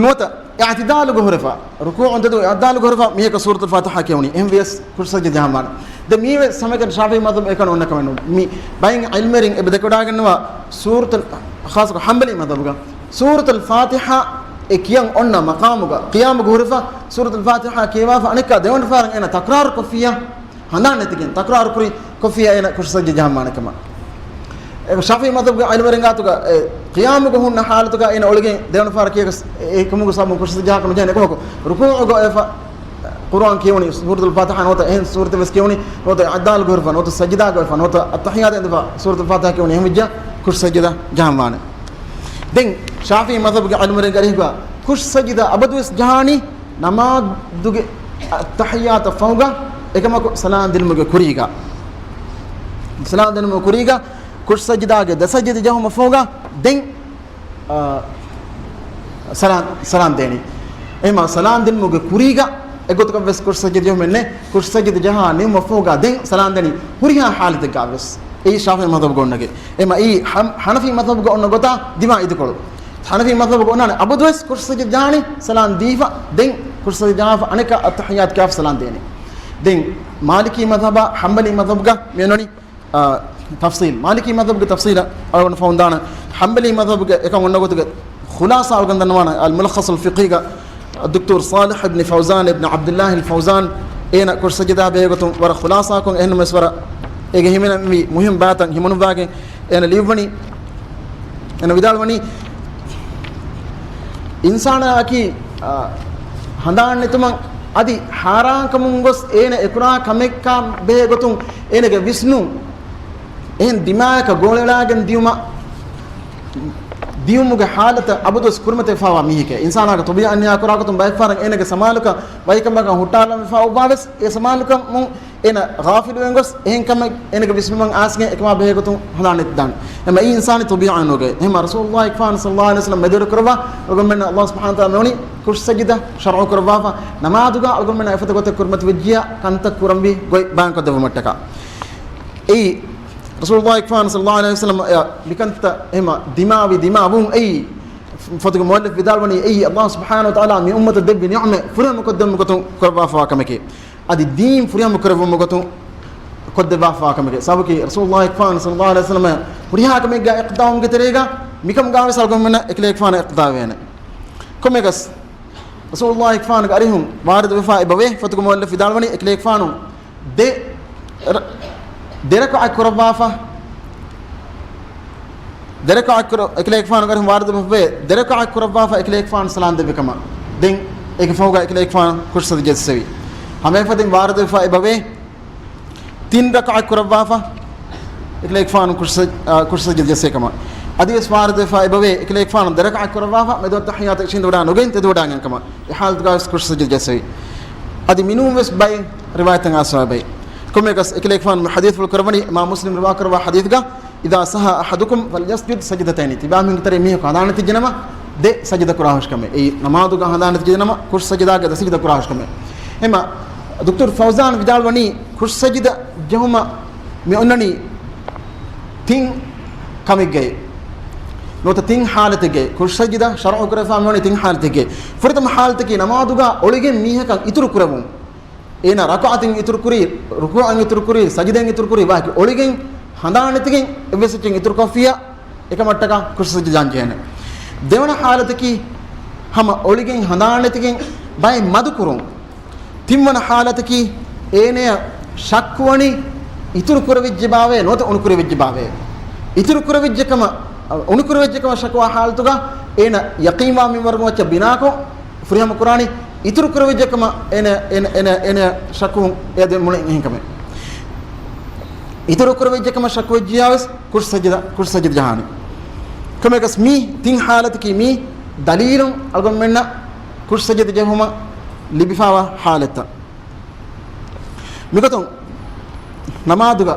ނުވަތަ އިޢުތިދާލުގަ ހުރެފަ، ރުކޫޢުން ތެދު އިޢުތިދާލުގަ ހުރެފަ މީހަކަށް ސޫރަތުލް ފާތިޙާ ކިޔެވުނީ. އެހެން ވިޔަސް ކުށްސައްޖެ ޖަހަންވާނެ. ދެން މީވެސް ހަމައެކަނި ޝާފިޢީ މަޛްހަބު އެކަން އޮންނަ ކަމެއް ނޫން. މި ބައެއް ޢިލްމުވެރިން އެބަ ދެކެވަޑައިގަންނަވާ ސޫރަތުލް، ޚާއްޞަކޮށް ޙަންބަލީ މަޛްހަބުގަ ސޫރަތުލް ފާތިޙާ އެ ކިޔަން އޮންނަ މަޤާމުގަ ޤިޔާމުގަ ހުރެފަ، ސޫރަތުލް ފާތިޙާ ކިޔަވާފަ އަނެއްކާ ދެވަނަ ފަހަރަށް އޭނަ ތަކްރާރު ކޮށްފިއްޔާ، ހަނދާން ނެތިގެން ތަކްރާރު ކުރި ކޮށްފިއްޔާ އޭނަ ކުށްސައްޖެ ޖަހަންވާނެ ކަމަށް. އެ ޝާފިޢީ މަޛްހަބުގެ ޢިލްމުވެރިން ގާތުގަ އެ ޤިޔާމުގަ ހުންނަ ޙާލަތުގަ އޭނަ އޮޅިގެން ދެވަނަ ފަހަރަށް ކިޔަވަސް އެ ކަމުގެ ސަބަބުން ކުށްސައްޖެ ޖަހާކަށް ނުޖެހޭނެ. އެކަމަކު ރުކޫޢުގަ އެފަ ޤުރްއާން ކިޔެވުނީ ސޫރަތުލް ފާތިޙާ ނުވަތަ އެހެން ސޫރަތެއް ވެސް ކިޔެވުނީ ނުވަތަ އިޢުތިދާލުގަ ހުރެފަ ނުވަތަ ސަޖިދާގަ ވެފަ ނުވަތަ އައްތަޙިއްޔާތަށް އިނދެފަ ސޫރަތުލް ފާތިޙާ ކިޔެވުނީ. އެހެން ވެއްޖެޔާ ކުށްސައްޖެ ޖަހަންވާނެ. ދެން ޝާފިޢީ މަޛްހަބުގެ ޢިލްމުވެރިންގެ އަރިހުގަ ކުށްސަޖިދަ އަބަދުވެސް ޖަހާނީ ނަމާދުގެ އައްތަޙިއްޔާތަށް ފަހުގަ އެކަމަކު ސަލާން ދިނުމުގެ ކުރީގަ. ސަލާން ދިނުމުގެ ކުރީގަ ކުށްސަޖިދާގެ ދެ ސަޖިދަ ޖެހުމަށް ފަހުގަ ދެން، އާ، ސަލާން، ސަލާން ދޭނީ. އެހެމަ ސަލާން ދިނުމުގެ ކުރީގަ އެގޮތަކަށް ވެސް ކުށްސަޖިދަ ޖެހުމެއް ނެތް. ކުށްސަޖިދަ ޖަހާ ނިމުމަށް ފަހުގަ ދެން ސަލާން ދޭނީ ހުރިހާ ޙާލަތެއްގަ ވެސް. އެއީ ޝާފިޢީ މަޛްހަބުގަ އޮންނަ ގޮތް. އެހެމަ އެއީ ޙަން-، ޙަނަފީ މަޛްހަބުގަ އޮންނަ ގޮތާ ދިމާ އިދިކޮޅު. ޙަނަފީ މަޛްހަބުގަ އޮންނާނެ އަބަދުވެސް ކުށްސަޖިދަ ޖަހާނީ ސަލާން ދީފަ، ދެން ކުށްސަޖިދަ ޖަހާފަ އަނެއްކާ އައްތަޙިއްޔާތު ކިޔާފަ ސަލާން ދޭނެ. ދެން މާލިކީ މަޛްހަބާ ޙަންބަލީ މަޛްހަބުގަ މި އޮންނަނީ، އާ، ތަފްޞީލް. މާލިކީ މަޛްހަބުގެ ތަފްޞީލަށް އަޅުގަނޑު ފަހުން ދާނަން. ޙަންބަލީ މަޛްހަބުގެ އެކަން އޮންނަ ގޮތުގެ ޚުލާޞާ އަޅުގަނޑު ދަންނަވާނަން. އަލް މުލައްޚަޞުލް ފިޤްހީގަ ދޮކްޓަރު ޞާލިޙް އިބްނި ފައުޒާން އިބްނި ޢަބްދިއްލާހިލް ފައުޒާން އޭނަ ކުށްސަޖިދާ ބެހޭ ގޮތުން ވަރަށް ޚުލާޞާކޮށް އެހެންނަމަވެސް ވަރަށް އޭގެ ހިމެނެންވީ މުހިންމު ބައިތައް ހިމަނުއްވާގެން އޭނަ ލިޔުއްވަނީ، އޭނަ ވިދާޅުވަނީ، އިންސާނާއަކީ، އާ، ހަނދާން ނެތުމަށް އަދި ހާރާންކަމުން ގޮސް އޭނަ އެކުރާ ކަމެއްކާ ބެހޭ ގޮތުން އޭނަގެ ވިސްނުން އެހެން ދިމާޔަކަށް ގޯޅިއަޅާގެން ދިޔުމަށް، ދިޔުމުގެ ޙާލަތަށް އަބަދުވެސް ކުރިމަތިވެފަވާ މީހެކޭ. އިންސާނާގެ ޠަބީޢަތް ނިޔާކުރާ ގޮތުން ބައެއްފަހަރަށް އޭނަގެ ސަމާލުކަން ވަކިކަމަކަށް ހުއްޓާލަން ވެފަ އޮއްވާވެސް އެ ސަމާލުކަމުން އޭނަ ޣާފިލުވެން ގޮސް، އެހެން ކަމެއް އޭނަގެ ވިސްނުމަށް އައިސްގެން އެކަމާ ބެހޭ ގޮތުން ހަނދާން ނެތިދާނެ. އެމަ އީ އިންސާނީ ޠަބީޢަތް ނުގެ. އެހެމަ ރަސޫލުﷲ ފާން ޞައްލަﷲ ޢަލައިހި ވަސައްލަމް މެދުވެރި ކުރައްވާ، އަޅުގަނޑުމެންނަށް ﷲ ސުބްޙާނަހޫ ވަތަޢާލާ މިވަނީ ކުށް ސަޖިދަ ޝަރުޢު ކުރައްވާފަ، ނަމާދުގަ އަޅުގަނޑުމެންނަށް އެފަދަ ގޮތެއް ކުރިމަތި ވެއްޖިޔާ ކަންތައް ކުރަންވީ ގޮތް ބަޔާން ކޮށްދެއްވުމަށްޓަކާ. އެއީ ރަސޫލުﷲ ފާން ޞައްލަﷲ ޢަލައިހި ވަސައްލަމް އެ މިކަންތައް އެހެމަ ދިމާވި ދިމާވުން އެއީ ފޮތުގެ މުއައްލިފް ވިދާޅުވަނީ އެއީ ﷲ ސުބްޙާނަހޫ ވަތަޢާލާ މި އުއްމަތަށް ދެއްވި ނިޢުމަތް ފުރިހަމަ ކޮށްދެއްވުމުގެ ގޮތުން ކުރައްވާފަވާ ކަމެކޭ. އަދި ދީން ފުރިހަމަ ކުރެއްވުމުގެ ގޮތުން ކޮށްދެއްވާފަވާ ކަމެކޭ. ސަބަބަކީ ރަސޫލުﷲ ފާން ޞައްލަﷲ ޢަލައިހި ވަސައްލަމް ހުރިހާ ކަމެއްގަ އިޤްތިދާވުމުގެ ތެރޭގަ މިކަމުގަ ވެސް އަޅުގަނޑުމެންނަށް އެކަލޭގެފާނަށް އިޤްތިދާވެވޭނެ. ކޮންމެއަކަސް ރަސޫލުﷲ ފާންގެ އަރިހުން ވާރިދުވެފަ އެބަވޭ. ފޮތުގެ މުއައްލިފް ވިދާޅުވަނީ އެކަލޭގެފާނު ދެ ރަ-، ދެ ރަކަޢަތް ކުރައްވާފަ، ދެ ރަކަޢަތް ކުރަ-، އެކަލޭގެފާނުގެ އަރިހުން ވާރިދުވެފަ އެބަވޭ، ދެ ރަކަޢަތް ކުރައްވާފަ އެކަލޭގެފާނު ސަލާން ދެއްވި ކަމަށް. ދެން އޭގެ ފަހުގަ އެކަލޭގެފާނު ކުށް ސަޖިދަ ޖެއްސެވި. ހަމައެފަދައިން ވާރިދުވެފަ އެބަވޭ، ތިން ރަކަޢަތް ކުރައްވާފަ އެކަލޭގެފާނު ކުށް ސަ-، އާ، ކުށް ސަޖިދަ ޖެއްސޭ ކަމަށް. އަދިވެސް ވާރިދުވެފަ އެބަވޭ، އެކަލޭގެފާނު ދެ ރަކަޢަތް ކުރައްވާފަ މެދު އައްތަޙިއްޔާތަށް އިށީނދެވަޑާ ނުގެން ތެދުވަޑާގެން ކަމަށް. އެ ޙާލަތުގަ ވެސް ކުށް ސަޖިދަ ޖެއްސެވި. އަދި މިނޫން ވެސް ބައެއް ރިވާޔަތްތައް އައިސްފަ އެބައި. ކޮންމެއަކަސް އެކަލޭގެފާނު މި ޙަދީޘްފުޅު ކުރައްވަނީ އިމާމް މުސްލިމް ރިވާކުރައްވާ ޙަދީޘްގަ، إذا صح أحدكم فليسجد سجدتين. ތިބާމީހުންގެ ތެރެއިން މީހަކު ހަނދާން ނެތިއްޖެނަމަ ދެ ސަޖިދަ ކުރާހުށިކަމެއް. އެއީ ނަމާދުގަ ހަނދާން ނެތިއްޖެނަމަ ކުށް ސަޖިދާގެ ދެ ސަޖިދަ ކުރާހުށިކަމެއް. އެހެމަ ދޮކްޓަރު ފައުޒާން ވިދާޅުވަނީ، ކުށްސަޖިދަ ޖެހުމަށް މި އޮންނަނީ ތިން ކަމެއްގައި. ނުވަތަ ތިން ޙާލަތެއްގައި. ކުށްސަޖިދަ ޝަރުޢު ކުރެވިފާ މި އޮންނަނީ ތިން ޙާލަތެއްގައި. ފުރަތަމަ ޙާލަތަކީ ނަމާދުގަ އޮޅިގެން މީހަކަށް އިތުރު ކުރެވުން. އޭނަ ރަކުޢަތެއް އިތުރު ކުރީ، ރުކޫޢަށް އިތުރު ކުރީ، ސަޖިދައިން އިތުރު ކުރީ، ވާހަކަ އޮޅިގެން ހަނދާން ނެތިގެން އެއްވެސް އެއްޗެއް އިތުރު ކޮށްފިއްޔާ، އެކަމަށްޓަކާ ކުށްސަޖިދަ ޖަހަން ޖެހޭނެ. ދެވަނަ ޙާލަތަކީ ހަމަ އޮޅިގެން ހަނދާން ނެތިގެން ބައެއް މަދު ކުރުން. ތިންވަނަ ޙާލަތަކީ އޭނަޔަށް ޝައްކުވަނީ އިތުރު ކުރެވިއްޖެ ބާވޭ ނުވަތަ އުނިކުރެވިއްޖެ ބާވޭ. އިތުރު ކުރެވިއްޖެ ކަމަށް، އުނިކުރެވިއްޖެ ކަމަށް ޝަކުވާ ޙާލަތުގަ އޭނަ ޔަޤީންވާ މިންވަރުގެ މައްޗަށް ބިނާކޮށް، ފުރިހަމަ ކުރާނީ އިތުރު ކުރެވިއްޖެ ކަމަށް އޭނަ، އޭނަ، އޭނަ، އޭނަ ޝައްކު އެ ދެ މުޅި އެހެން ކަމެއް. އިތުރު ކުރެވިއްޖެ ކަމަށް ޝައްކު ވެއްޖިއްޔާވެސް ކުށްސަޖިދަ، ކުށްސަޖިދަ ޖަހާނެ. ކޮމެކަސް މީ ތިން ޙާލަތަކީ މީ ދަލީލުން އަޅުގަނޑުމެންނަށް ކުށްސަޖިދަ ޖެހުމަށް ލިބިފާވާ ޙާލަތްތައް. މިގޮތުން ނަމާދުގަ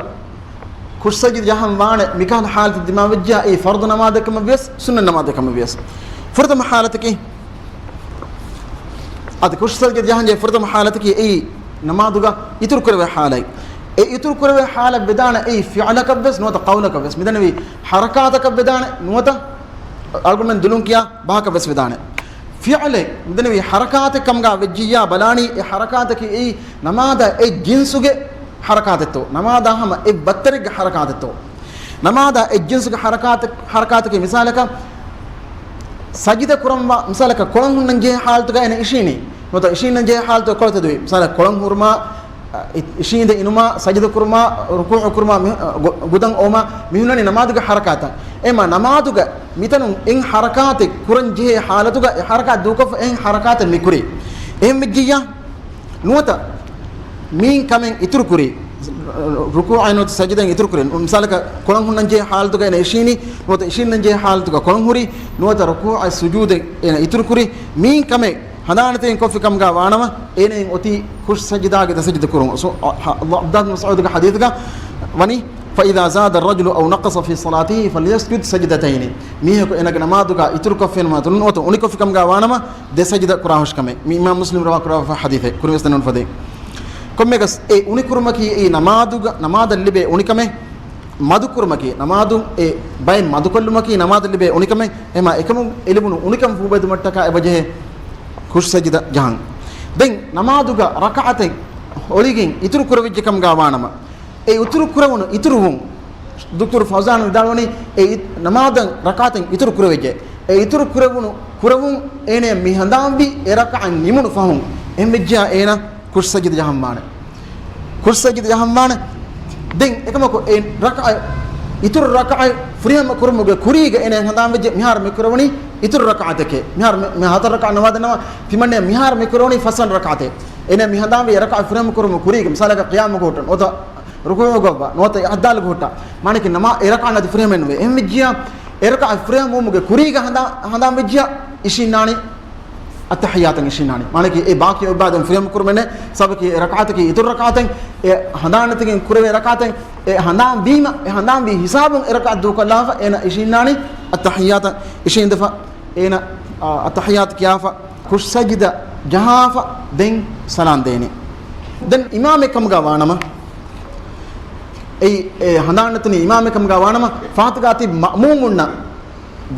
ކުށްސަޖިދަ ޖަހަން ވާނެ މިކަހަލަ ޙާލަތެއް ދިމާވެއްޖާ، އެއީ ފަރުޟު ނަމާދެއް ކަމަށް ވިޔަސް، ސުންނަތް ނަމާދެއް ކަމަށް ވިޔަސް. ފުރަތަމަ ޙާލަތަކީ، އަދި ކުށްސަޖިދަ ޖަހަންޖެހޭ ފުރަތަމަ ޙާލަތަކީ އެއީ ނަމާދުގަ އިތުރު ކުރެވޭ ޙާލަތް. އެ އިތުރު ކުރެވޭ ޙާލަތް ވެދާނެ އެއީ ފިޢުލަކަށްވެސް ނުވަތަ ޤައުލަކަށްވެސް. މިދެންނެވީ ޙަރަކާތަކަށް ވެދާނެ ނުވަތަ އަޅުގަނޑުމެން ދުލުން ކިޔާ ބަހަކަށްވެސް ވެދާނެ. ފިޢުލެއް މިދެންނެވީ ޙަރަކާތެއް ކަމުގަ ވެއްޖިއްޔާ ބަލާނީ، އެ ޙަރަކާތަކީ އެއީ ނަމާދާ އެއް ޖިންސުގެ ޙަރަކާތެއްތޯ، ނަމާދާ ހަމަ އެއް ބައްތަރެއްގެ ޙަރަކާތެއްތޯ. ނަމާދާ އެއް ޖިންސުގެ ޙަރަކާތެއް، ޙަރަކާތަކީ މިސާލަކަށް ސަޖިދަ ކުރަންވާ، މިސާލަކަށް ކޮޅަށް ހުންނަން ޖެހޭ ޙާލަތުގަ އޭނަ އިށީނީ. ނުވަތަ އިށީންނަން ޖެހޭ ޙާލަތުގަ ކޮޅަށް ތެދުވި. މިސާލަކަށް ކޮޅަށް ހުރުމާ، އި-، އިށީނދެ އިނުމާ، ސަޖިދަ ކުރުމާ، ރުކޫޢު ކުރުމާ، މި-، ގު-، ގުދަން އޮވުމާ، މި ހުންނަނީ ނަމާދުގެ ޙަރަކާތަށް. އެމަ ނަމާދުގަ މިތަނުން އެއް ޙަރަކާތެއް ކުރަން ޖެހޭ ޙާލަތުގަ އެ ޙަރަކާތް ދޫކޮށްފަ އެހެން ޙަރަކާތެއް މި ކުރީ. އެހެން ވެއްޖިއްޔާ، ނުވަތަ މިއިން ކަމެއް އިތުރު ކުރީ، ރުކޫޢާއި ނުވަތަ ސަޖިދައިން އިތުރު ކުރީ. މިސާލަކަށް ކޮޅަށް ހުންނަން ޖެހޭ ޙާލަތުގަ އޭނަ އިށީނީ، ނުވަތަ އިށީންނަން ޖެހޭ ޙާލަތުގަ ކޮޅަށް ހުރީ، ނުވަތަ ރުކޫޢާއި ސުޖޫދެއް އޭނަ އިތުރު ކުރީ. މިއިން ކަމެއް ހަނދާން ނެތިގެން ކޮށްފި ކަމުގަ ވާނަމަ، އޭނައިން އޮތީ ކުށް ސަޖިދާގެ ދެ ސަޖިދަ ކުރުން. ސު-، އަ-، އަ-، ޢަބްދުﷲ ބިން މަސްޢޫދުގެ ޙަދީޘްގަ ވަނީ، فإذا زاد الرجل أو نقص في صلاته فليسجد سجدتين. މީހަކު އޭނަގެ ނަމާދުގަ އިތުރުކޮށްފިނަމަ، ނުވަތަ އުނިކޮށްފި ކަމުގަ ވާނަމަ، ދެ ސަޖިދަ ކުރާހުށި ކަމެއް. މި އިމާމް މުސްލިމް ރަވާ ކުރާފަ ޙަދީޘެއް. ކުރިންވެސް ދެންނެވުނު ފަދައިން. ކޮންމެއަކަސް އެ އުނިކުރުމަކީ އެއީ ނަމާދުގަ، ނަމާދަށް ލިބޭ އުނިކަމެއް. މަދުކުރުމަކީ، ނަމާދު އެ ބައެއް މަދުކޮށްލުމަކީ ނަމާދަށް ލިބޭ އުނިކަމެއް. އެމަ އެކަމުން އެ ލިބުނު އުނިކަން ފޫބެދުމަށްޓަކާ އެބަޖެހޭ ކުށްސަޖިދަ ޖަހަން. ދެން ނަމާދުގަ ރަކަޢަތެއް އޮޅިގެން އިތުރު ކުރެވިއްޖެ ކަމުގަ ވާނަމަ، އެ އިތުރު ކުރެވުނު އިތުރުވުން، ދޮކްޓަރު ފައުޒާން ވިދާޅުވަނީ، އެ އި-، ނަމާދަށް ރަކަޢަތެއް އިތުރު ކުރެވިއްޖެ. އެ އިތުރު ކުރެވުނު ކުރެވުން އޭނަ މި ހަނދާންވީ އެ ރަކަޢަތް ނިމުނު ފަހުން. އެހެންވެއްޖެޔާ އޭނަ ކުށްސަޖިދަ ޖަހަންވާނެ. ކުށްސަޖިދަ ޖަހަންވާނެ. ދެން އެކަމަކު އެ ރަކަޢަތް، އިތުރު ރަކަޢަތް ފުރިހަމަ ކުރުމުގެ ކުރީގަ އޭނަ ހަނދާންވެއްޖެ މިހާރު މި ކުރެވުނީ އިތުރު ރަކަޢަތެކޭ. މިހާރު މި، މި ހަތަރު ރަކަޢަތް ނަމާދަށް ނަމަ، ތިމަންނެ މިހާރު މި ކުރެވުނީ ފަސްވަނަ ރަކަޢަތެއް. އޭނަ މި ހަނދާންވީ އެ ރަކަޢަތް ފުރިހަމަ ކުރުމުގެ ކުރީގަ، މިސާލަކަށް ޤިޔާމު ގޮއްޓަން، ނުވަތަ ރުކޫޢު ގޮއްވާ، ނުވަތަ އިޢުތިދާލު ގޮއްޓާ. މާނައަކީ ނަމާ އެ ރަކަޢަތް ނަދި ފުރިހަމައެއް ނުވޭ. އެހެންވެއްޖިޔާ، އެ ރަކަޢަތް ފުރިހަމަ ވުމުގެ ކުރީގަ ހަނދާ، ހަނދާން ވެއްޖިޔާ އިށީންނާނީ އައްތަޙިއްޔާތަށް އިށީންނާނީ. މާނައަކީ އެ ބާކީ އިބާދަތް ފުރިހަމަ ކުރުމެއް ނެތް. ސަބަބަކީ އެ ރަކަޢަތަކީ އިތުރު ރަކަޢަތެއް، އެ ހަނދާން ނެތިގެން ކުރެވޭ ރަކަޢަތެއް، އެ ހަނދާން ވީމަ، އެ ހަނދާން ވީ ހިސާބުން އެ ރަކަޢަތް ދޫކޮށްލާފަ އޭނަ އިށީންނާނީ އައްތަޙިއްޔާތަށް އިށީނދެފަ އޭނަ، އާ، އައްތަޙިއްޔާތު ކިޔާފަ، ކުށްސަޖިދަ ޖަހާފަ، ދެން ސަލާން ދޭނީ. ދެން އިމާމެއް ކަމުގަ ވާނަމަ، އެއީ، އެ ހަނދާން ނެތުނީ އިމާމެއް ކަމުގަ ވާނަމަ، ފާތުގަ ތިބި މައުމޫމުންނަށް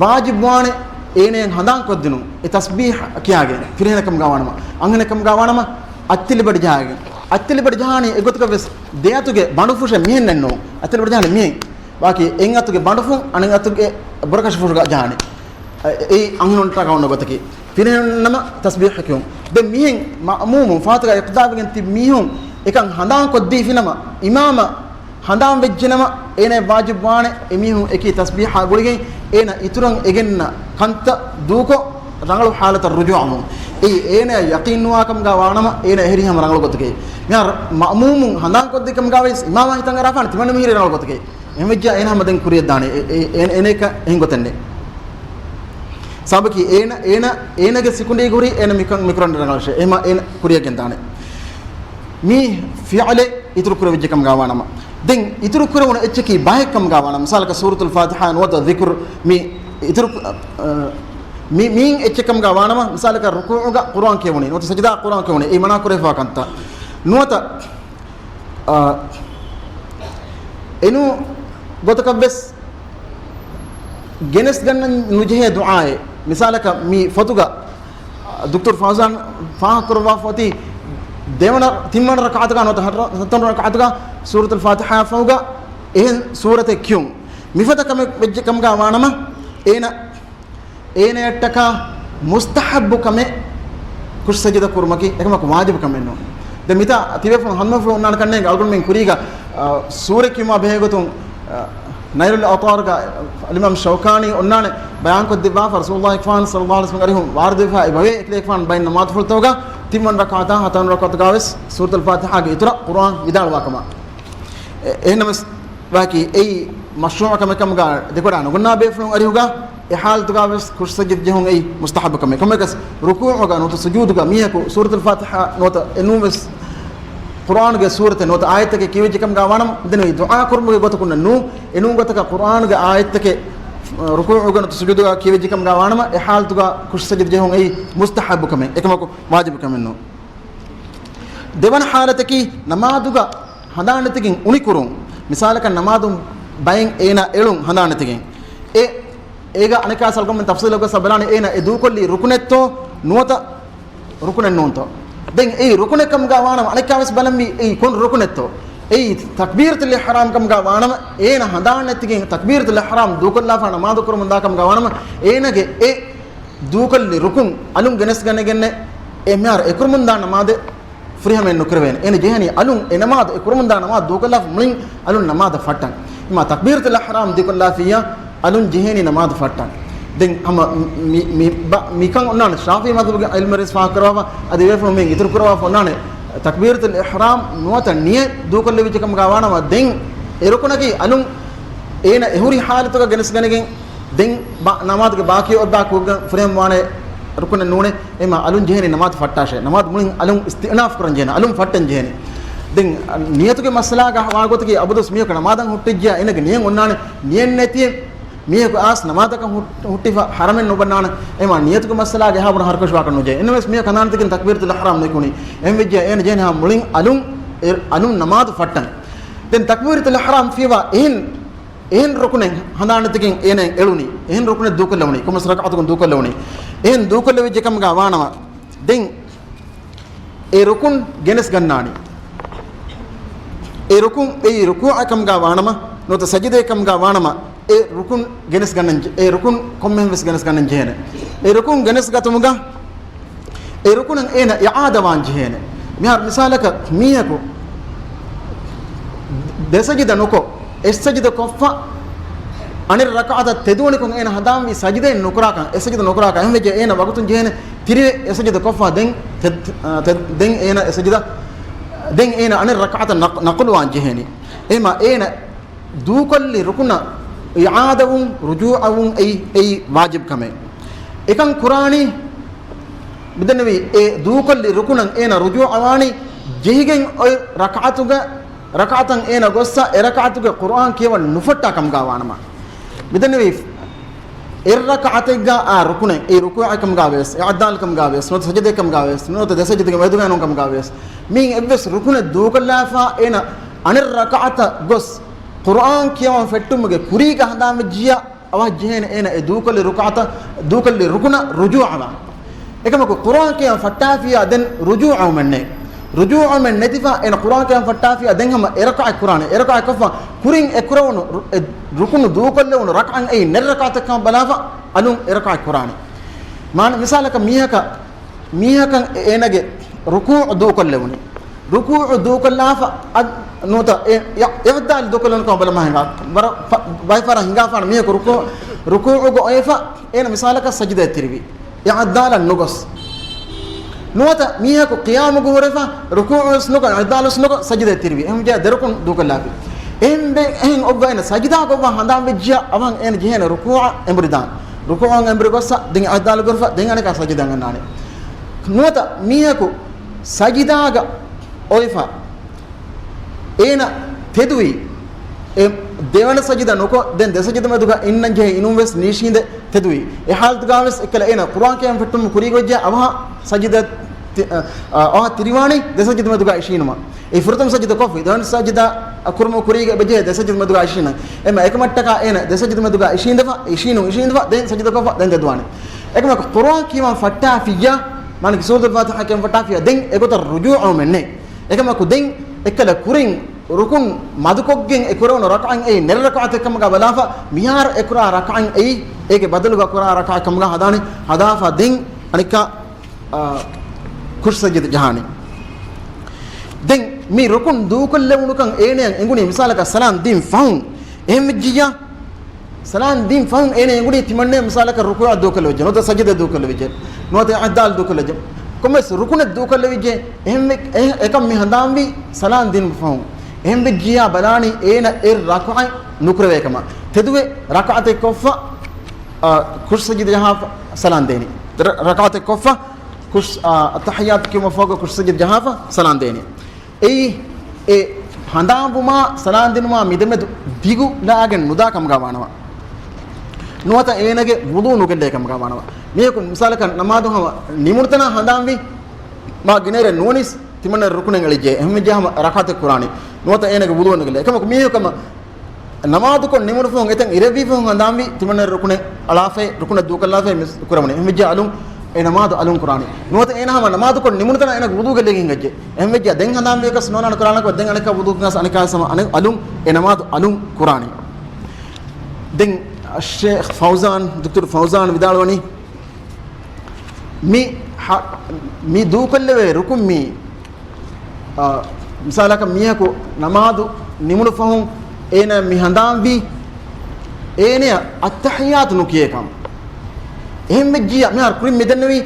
ވާޖިބުވާނެ އޭނައަށް ހަނދާން ކޮށްދިނުން، އެ ތަސްބީޙަ ކިޔާގެން، ފިރިހެނެއް ކަމުގަ ވާނަމަ، އަންހެނެއް ކަމުގަ ވާނަމަ، އަތްތިލިބަޑި ޖަހާގެން. އަތްތިލިބަޑި ޖަހާނީ އެގޮތަކަށް ވެސް ދެ އަތުގެ ބަނޑުފުށެއް މިހެންނެއް ނޫން. އަތްތިލިބަޑި ޖަހާނީ މިހެން. ވާކި އެއް އަތުގެ ބަނޑުފުށް އަނެއް އަތުގެ ބުރަކަށިފުށުގަ ޖަހާނެ. އެ، އެއީ އަންހެނުންނަށްޓަކާ އޮންނަ ގޮތަކީ. ފިރިހެނުންނަމަ ތަސްބީޙަ ކިޔުން. ދެން މިހެން މައުމޫމުން ފާތުގަ އިޤްތިދާވެގެން ތިބި މީހުން އެކަން ހަނދާން ކޮށްދީފިނަމަ، އިމާމަށް ހަނދާން ވެއްޖެނަމަ، އޭނަ ވާޖިބުވާނެ އެމީހުން އެކީ ތަސްބީޙާ ގުޅިގެން އޭނަ އިތުރަށް އެގެންނަ ކަންތައް ދޫކޮށް ރަނގަޅު ޙާލަތަށް ރުޖޫޢަވުން. އެއީ އޭނައަށް ޔަޤީންނުވާ ކަމުގަ ވާނަމަ، އޭނަ އެހެރީ ހަމަ ރަނގަޅު ގޮތަކީ. މިހާރު މައުމޫމުން ހަނދާން ކޮށްދި ކަމުގަ ވެސް އިމާމާ ހިތަށް އަރާފާނެ ތިމަންނަ މިހިރީ ރަނގަޅު ގޮތަކީ. އެހެންވެއްޖާ އޭނަ ހަމަ ދެން ކުރިޔަށްދާނެ. އެ، އެ، އޭނަ، އޭނައަކަށް އެހެން ގޮތެއް ނެތް. ސަބަބަކީ އޭނަ، އޭނަ، އޭނަގެ ސިކުނޑީގަ ހުރީ އޭނަ މިކަން މިކުރަން ރަނގަޅަށޭ. އެހެމަ އޭނަ ކުރިޔަށް ގެންދާނެ. މީ ފިޢުލެއް އިތުރު ކުރެވިއްޖެ ކަމުގަ ވާނަމަ. ދެން އިތުރު ކުރެވުނު އެއްޗަކީ ބަހެއް ކަމުގަ ވާނަމަ. މިސާލަކަށް ސޫރަތުލް ފާތިޙާ ނުވަތަ ޛިކުރު މި އިތުރު، އަ، މި، މިއިން އެއްޗެއް ކަމުގަ ވާނަމަ، މިސާލަކަށް ރުކޫޢުގަ ޤުރުއާން ކިޔެވުނީ، ނުވަތަ ސަޖިދާ ޤުރުއާން ކިޔެވުނީ، އެއީ މަނާ ކުރެވިފާ ކަންތައް. ނުވަތަ، އާ، އެނޫ ގޮތަކަށްވެސް ގެނެސްގަންނަން ނުޖެހޭ ދުޢާއެއް. މިސާލަކަށް މި ފޮތުގަ ދުކްތޯރު ފައުޒާން ފާހަގަކުރައްވާފަ އޮތީ ދެވަނަ، ތިންވަނަ ރަކާތުގަ ނުވަތަ ހަ-، ހަތަރުވަނަ ރަކާތުގަ ސޫރަތުލް ފާތިޙާ ފަހުގަ އެހެން ސޫރަތެއް ކިޔުން. މިފަދަ ކަމެއް ވެއްޖެ ކަމުގަ ވާނަމަ، އޭނަ އޭނަޔަށްޓަކާ މުސްތަޙައްބު ކަމެއް ކުށްސަޖިދަ ކުރުމަކީ، އެކަމަކު ވާޖިބު ކަމެއް ނޫން. ދެން މިތާ ތިބޭފުޅުން ހަނދުމަފުޅު އޮންނާނެ ކަންނޭނގެ އަޅުގަނޑުމެން ކުރީގަ، އާ، ސޫރަ ކިޔުމާ ބެހޭ ގޮތުން، އާ، ނައިލުލް އައުޠާރުގަ އަލްއިމާމް ޝައުކާނީ އޮންނާނެ ބަޔާންކޮށްދެއްވާފަ، ރަސޫލުﷲ ފާން ޞައްލަﷲ ޢަލައިހި ވަސައްލަމް އަރިހުން ވާރިދުވެފަ އެބަވޭ، އެކަލޭގެފާނު ބައެއް ނަމާދުފުޅުތަކުގަ ތިންވަނަ ރަކާތާ ހަތަރުވަނަ ރަކާތުގަވެސް ސޫރަތުލް ފާތިޙާގެ އިތުރަށް ޤުރުއާން ވިދާޅުވާ ކަމަށް. އެ-، އެހެންނަމަވެސް ވާކީ އެއީ މަޝްރޫޢު ކަމެއް ކަމުގަ ދެކޮޅާ ނުގަންނާ ބޭފުޅުން އަރިހުގަ އެ ޙާލަތުގަވެސް ކުށްސަޖިދަ ޖެހުން އެއީ މުސްތަޙައްބު ކަމެއް. ކޮންމެއަކަސް ރުކޫޢުގަ ނުވަތަ ސުޖޫދުގަ މީހަކު ސޫރަތުލް ފާތިޙާ ނުވަތަ އެނޫންވެސް ޤުރުއާނުގެ ސޫރަތެއް ނުވަތަ އާޔަތްތަކެއް ކިޔެވިއްޖެ ކަމުގަ ވާނަމަ، ދެން އެއީ ދުޢާ ކުރުމުގެ ގޮތަކުންނަށް ނޫން. އެނޫން ގޮތަކަށް ޤުރުއާނުގެ އާޔަތްތަކެއް ރުކޫޢުގަ ނުވަތަ ސުޖޫދުގަ ކިޔެވިއްޖެ ކަމުގަ ވާނަމަ، އެ ޙާލަތުގަ ކުށްސަޖިދަ ޖެހުން އެއީ މުސްތަޙައްބު ކަމެއް، އެކަމަކު ވާޖިބު ކަމެއް ނޫން. ދެވަނަ ޙާލަތަކީ ނަމާދުގަ ހަނދާންނެތިގެން އުނިކުރުން. މިސާލަކަށް ނަމާދުން ބައެއް އޭނަ އެޅުން ހަނދާންނެތިގެން. އެ، އޭގަ އަނެއްކާ ސަލްކޮމެން ތަފްސީލަކު ބަލާނެ އޭނަ އެ ދޫކޮށްލީ ރުކުނެއްތޯ ނުވަތަ ރުކުނެއް ނޫންތޯ. ދެން އެއީ ރުކުނެއް ކަމުގަ ވާނަމަ، އަނެއްކާވެސް ބަލަންވީ އެއީ ކޮން ރުކުނެއްތޯ. އެއީ ތަކްބީރަތުލް އިޙްރާމް ކަމުގަ ވާނަމަ، އޭނަ ހަނދާންނެތިގެން ތަކްބީރަތުލް އިޙްރާމް ދޫކޮށްލާފަ ނަމާދު ކުރަމުންދާ ކަމުގަ ވާނަމަ، އޭނަގެ އެ ދޫކޮށްލި ރުކުން އަލުން ގެނެސްގަނެގެންނެއް އެ މިހާރު އެކުރަމުންދާ ނަމާދެއް ފުރިހަމައެއް ނުކުރެވޭނެ. އޭނަ ޖެހެނީ އަލުން އެ ނަމާދު، އެ ކުރަމުންދާ ނަމާދު ދޫކޮށްލާފަ މުޅިން އަލުން ނަމާދަށް ފައްޓަން. އިމާ ތަކްބީރަތުލް އިޙްރާމް ދޫކޮށްލާފިއްޔާ އަލުން ޖެހޭނީ ނަމާދު ފައްޓަން. ދެން ހަމަ މި، މި، ބަ، މިކަން އޮންނާނެ ޝާފިޢީ މަޛްހަބުގެ ޢިލްމުވެރިން ފާހަގަކުރައްވާފަ، އަދި ވޭފުޅުން މިއިން އިތުރު ކުރައްވާފަ އޮންނާނެ ތަކްބީރަތުލް އިޙްރާމް ނުވަތަ ނިޔަތް ދޫކޮށްލެވިއްޖެ ކަމުގަ ވާނަމަ، ދެން އެ ރުކުނަކީ އަލުން އޭނަ އެހުރި ޙާލަތުގަ ގެނެސްގަނެގެން ދެން ބަ، ނަމާދުގެ ބާކީ އޮއްދާ ކުށްގަން ފުރިހަމަވާނެ ރުކުނެއް ނޫނޭ. އެމަ އަލުން ޖެހޭނީ ނަމާދު ފައްޓާށޭ. ނަމާދު މުޅިން އަލުން އިސްތިއުނާފް ކުރަން ޖެހޭނެ. އަލުން ފައްޓަން ޖެހޭނެ. ދެން ނިޔަތުގެ މައްސަލާގަ ވާގޮތަކީ އަބަދުވެސް މީހަކު ނަމާދަށް ހުއްޓިއްޖެޔާ އޭނަގެ ނިޔަތް އޮންނާނެ. ނިޔަތް ނެތި މީހަކު އާސް ނަމާދަކަށް ހުއް، ހުއްޓިފަ ހަރަމެއް ނުބަންނާނެ. އެމަ ނިޔަތުގެ މައްސަލާގަ އެހާ ބޮޑަށް ހަރުކަށިވާކަށް ނުޖެހޭ. އެންވެސް މީހަކު ހަނދާންތަކެއް ތަކްބީރަތުލް އިޙްރާމް ނުކުނީ. އެހެންވެއްޖެޔާ އޭނަ ޖެހޭނެ މުޅިން އަލުން، އެ، އަލުން ނަމާދު ފައްޓަން. ދެން ތަކްބީރަތުލް އިޙްރާމް ފީވާ އެހެން އެހެން ރުކުނެއް ހަނދާންނެތިގެން އޭނަ އެޅުނީ، އެހެން ރުކުނެއް ދޫކޮށްލެވުނީ، ކޮންމެސް ރަކަޢަތަކުން ދޫކޮށްލެވުނީ، އެހެން ދޫކޮށްލެވިއްޖެ ކަމުގަ ވާނަމަ، ދެން އެ ރުކުން ގެނެސް ގަންނާނީ. އެ ރުކުން އެއީ ރުކޫޢަކަމުގަ ވާނަމަ، ނުވަތަ ސަޖިދައެއް ކަމުގަ ވާނަމަ، އެ ރުކުން ގެނެސް ގަންނަން، އެ ރުކުން ކޮންމެހެން ވެސް ގެނެސް ގަންނަން ޖެހޭނެ. އެ ރުކުން ގެނެސް ގަތުމުގަ، އެ ރުކުނަށް އޭނަ އިޢާދަވާން ޖެހޭނެ. މިހާރު މިސާލަކަށް މީހަކު ދެ ސަޖިދަ ނުކޮށް، އެއް ސަޖިދަ ކޮށްފަ، އަނެއް ރަކަޢަތަށް ތެދުވަނިކޮށް އޭނަ ހަނދާންވީ ސަޖިދައެއް ނުކުރާކަން، އެއް ސަޖިދަ ނުކުރާކަން. އެހެންވެއްޖެ އޭނަ ވަގުތުން ޖެހޭނެ ތިރިވެ އެއް ސަޖިދަ ކޮށްފަ، ދެން ތެ، ތެ، ދެން އޭނަ އެއް ސަޖިދަ، ދެން އޭނަ އަނެއް ރަކަޢަތަށް ނަޤް، ނަޤުލުވާން ޖެހޭނީ. އެހެމަ އޭނަ ދޫކޮށްލި ރުކުނަށް އިޢާދަވުން، ރުޖޫޢަވުން އެއީ، އެއީ ވާޖިބު ކަމެއް. އެކަން ކުރާނީ، މިދެންނެވި އެ ދޫކޮށްލި ރުކުނަށް އޭނަ ރުޖޫޢަވާނީ ޖެހިގެން އޮތް ރަކަޢަތުގަ، ރަކަޢަތަށް އޭނަ ގޮއްސަ އެ ރަކަޢަތުގެ ޤުރުއާން ކިޔަވަން ނުފައްޓާ ކަމުގަ ވާނަމަ. މިދެންނެވި އެއް ރަކަޢަތެއްގަ އާ ރުކުނެއް، އެއީ ރުކޫޢަކަމުގަ ވެސް، އިޢުތިދާލުކަމުގަ ވެސް، ނުވަތަ ސަޖިދައެއްކަމުގަ ވެސް، ނުވަތަ ދެ ސަޖިދަގެ މެދުގައިނޫން ކަމުގަ ވެސް، މިއިން އެއްވެސް ރުކުނެއް ދޫކޮށްލާފަ އޭނަ އަނެއް ރަކަޢަތަށް ގޮސް ޤުރުއާން ކިޔަވަން ފެއްޓުމުގެ ކުރީގަ ހަނދާންވެއްޖިއްޔާ، އަވަހަށް ޖެހޭނެ އޭނަ އެ ދޫކޮށްލި ރުކުޢަތަށް، ދޫކޮށްލި ރުކުނަށް ރުޖޫޢަވާން. އެކަމަކު ޤުރުއާން ކިޔަން ފައްޓާފިއްޔާ ދެން ރުޖޫޢަވުމެއް ނެތް. ރުޖޫޢަވުމެއް ނެތިފަ އޭނަ ޤުރުއާން ކިޔަން ފައްޓާފިއްޔާ ދެން ހަމަ އެ ރަކަޢަތް ކުރާނެ. އެ ރަކަޢަތް ކޮށްފަ ކުރިން އެ ކުރެވުނު ރު، އެ ރުކުނު ދޫކޮށްލެވުނު ރަކަޢަތް އެއީ ނެތް ރަކަޢަތެއް ކަމަށް ބަލާފަ އަލުން އެ ރަކަޢަތް ކުރާނެ. މާނަ މިސާލަކަށް މީހަކަށް، މީހަކަށް އޭނަގެ ރުކޫޢު ދޫކޮށްލެވުނީ. ރުކޫޢު ދޫކޮށްލާފަ އަދް، ނުވަތަ އެ، އި، އިޢުތިދާލު ދޫކޮށްލެވުނު ކަމަށް ބަލަމާ ހިނގާ. ވަރަށް ފަ، ބައެއް ފަހަރަށް ހިނގާފާނެ މީހަކު ރުކޫ، ރުކޫޢުގަ އޮވެފަ އޭނަ މިސާލަކަށް ސަޖިދައަށް ތިރިވި. އިޢުތިދާލަށް ނުގޮސް. ނުވަތަ މީހަކު ޤިޔާމުގަ ހުރެފަ، ރުކޫޢު ވެސް ނުކޮށް، އިޢުތިދާލު ވެސް ނުކޮށް، ސަޖިދައަށް ތިރިވި. އެހެން ވެއްޖެއްޔާ ދެ ރުކުން ދޫކޮށްލާފި. އެހެން ވެ، އެހެން އޮއްވަ އޭނަ ސަޖިދާ ގޮއްވަ ހަނދާން ވެއްޖިއްޔާ، އަވަހަށް އޭނަ ޖެހޭނެ ރުކޫޢަށް އެނބުރި ދާން. ރުކޫޢަށް އެނބުރި ގޮއްސަ، ދެން އިޢުތިދާލު ކުރެފަ، ދެން އަނެއްކާ ސަޖިދަ އަންނާނެ. ނުވަތަ މީހަކު ސަޖިދާގަ އޮވެފަ، އޭނަ ތެދުވީ، އެ ދެވަނަ ސަޖިދަ ނުކޮށް، ދެން ދެ ސަޖިދަ މެދުގަ އިންނަން ޖެހޭ އިނުން ވެސް ނީށީނދެ ތެދުވީ. އެ ޙާލަތުގަ ވެސް އެއްކަލަ އޭނަ ޤުރުއާން ކިޔަން ފެއްޓުމު ކުރީގަ ވެއްޖެއްޔާ އަވަހަށް ސަޖިދަ ތި-، އަ، އަ، އަވަހަށް ތިރިވާނީ ދެ ސަޖިދަ މެދުގަ އިށީނުމަށް. އެ ފުރަތަމަ ސަޖިދަ ކޮށްފި، ދެވަނަ ސަޖިދަ ކުރުމުގެ ކުރީގަ އެބަޖެހޭ ދެ ސަޖިދަ މެދުގަ އިށީނަން. އެމަ އެކަމަށްޓަކާ އޭނަ ދެ ސަޖިދަ މެދުގަ އިށީނދެފަ، އިށީނު، އިށީނދެފަ، ދެން ސަޖިދަ ކޮށްފަ، ދެން ތެދުވާނެ. އެކަމަކު ޤުރުއާން ކިޔަވަން ފައްޓާފިއްޔާ، މާނަ ސޫރަތުލް ފާތިޙާ ކިޔަވަން ފައްޓާފިއްޔާ، ދެން އެގޮތަށް ރުޖޫޢަވުމެއް ނެތް. އެކަމަކު ދެން އެއްކަލަ ކުރިން ރުކުން މަދުކޮށްގެން އެ ކުރެވުނު ރަކަޢަތް އެއީ ނެރެ ރަކަޢަތެއް ކަމުގަ ބަލާފަ، މިހާރު އެ ކުރާ ރަކަޢަތް އެއީ އޭގެ ބަދަލުގަ ކުރާ ރަކަޢަތް ކަމުގަ ހަދާނެ، ހަދާފަ ދެން އަނެއްކާ، އާ، ކުރި ސަޖިދަ ޖަހާނެ. ދެން މި ރުކުން ދޫކޮށްލެވުނުކަން އޭނަޔަށް އެނގުނީ މިސާލަކަށް ސަލާން ދިން ފަހުން. އެހެން ވެއްޖިއްޔާ، ސަލާން ދިން ފަހުން އޭނަ އެނގުނީ ތިމަންނެ މިސާލަކަށް ރުކޫޢަށް ދޫކޮށްލެވިއްޖެ، ނުވަތަ ސަޖިދަ ދޫކޮށްލެވިއްޖެ، ނުވަތަ އިޢުތިދާލް ދޫކޮށްލެވިއްޖެ. ކޮންމެސް ރުކުނެއް ދޫކޮށްލެވިއްޖެ، އެހެން ވެ-، އެ-، އެކަން މި ހަނދާންވީ ސަލާން ދިން ފަހުން. އެހެން ވެއްޖިއްޔާ ބަލާނީ އޭނަ އެ ރަކުޢަތް ނުކުރެވޭ ކަމަށް. ތެދުވެ ރަކަޢަތެއް ކޮށްފަ، އާ، ކުރި ސަޖިދަ ޖަހާފަ ސަލާން ދޭނީ. ރަ-، ރަކަޢަތެއް ކޮށްފަ ކުރި، އާ، އައްތަޙިއްޔާތު ކިޔުމަށް ފަހުގަ ކުރި ސަޖިދަ ޖަހާފަ ސަލާން ދޭނީ. އެއީ، އެ ހަނދާންވުމާ ސަލާން ދިނުމާ މިދެމެދު ދިގު ލާގެން ނުދާ ކަމުގަ ވާނަމަ. ނުވަތަ އޭނަގެ ވުޟޫ ނުގެއްލޭ ކަމުގަ ވާނަމަ. މީހަކު މިސާލަކަށް ނަމާދު ހަމަ ނިމުނުތަނާ ހަނދާންވީ، މާ ގިނައިރެއް ނުވަނީސް ތިމަންނަ ރުކުނެއް އެޅިއްޖެ. އެހެންވެއްޖެ ހަމަ ރަކަޢަތެއް ކުރާނީ. ނުވަތަ އޭނަގެ ވުޟޫ ނުގެއްލޭ. އެކަމަކު މީހަކަމަ ނަމާދުކޮށް ނިމުނު ފަހުން އެތަން އިރެއްވީ ފަހުން ހަނދާންވީ، ތިމަންނަ ރުކުނެއް އަޅާފައި، ރުކުނެއް ދޫކޮށްލާފައި މި ކުރަމުނި. އެހެންވެއްޖެ އަލުން އެ ނަމާދު އަލުން ކުރާނީ. ނުވަތަ އޭނަ ހަމަ ނަމާދުކޮށް ނިމުނުތަނާ އޭނަގެ ވުޟޫ ގެއްލިގެން އެއްޖެ. އެހެންވެއްޖެ ދެން ހަނދާންވިޔަކަސް ނޯނާނަ ކުރާނަކަށް ދެން އަނެއްކާ ވުޟޫ ކިޔާސް އަނެއްކާ ސަމަ އަނެއް އަލުން އެ ނަމާދު އަލުން ކުރާނީ. ދެން ޝޭޚް ފައުޒާން، ދޮކްޓަރު ފައުޒާން ވިދާޅުވަނީ، މި ހަ-، މި ދޫކޮށްލެވޭ ރުކުން މީ، އާ، މިސާލަކަށް މީހަކު ނަމާދު ނިމުނު ފަހުން އޭނަ މި ހަނދާންވީ، އޭނަ އައްތަޙިއްޔާތު ނުކިޔޭކަން. އެހެން ވެއްޖިއްޔާ މިހާރު ކުރިން މިދެންނެވީ،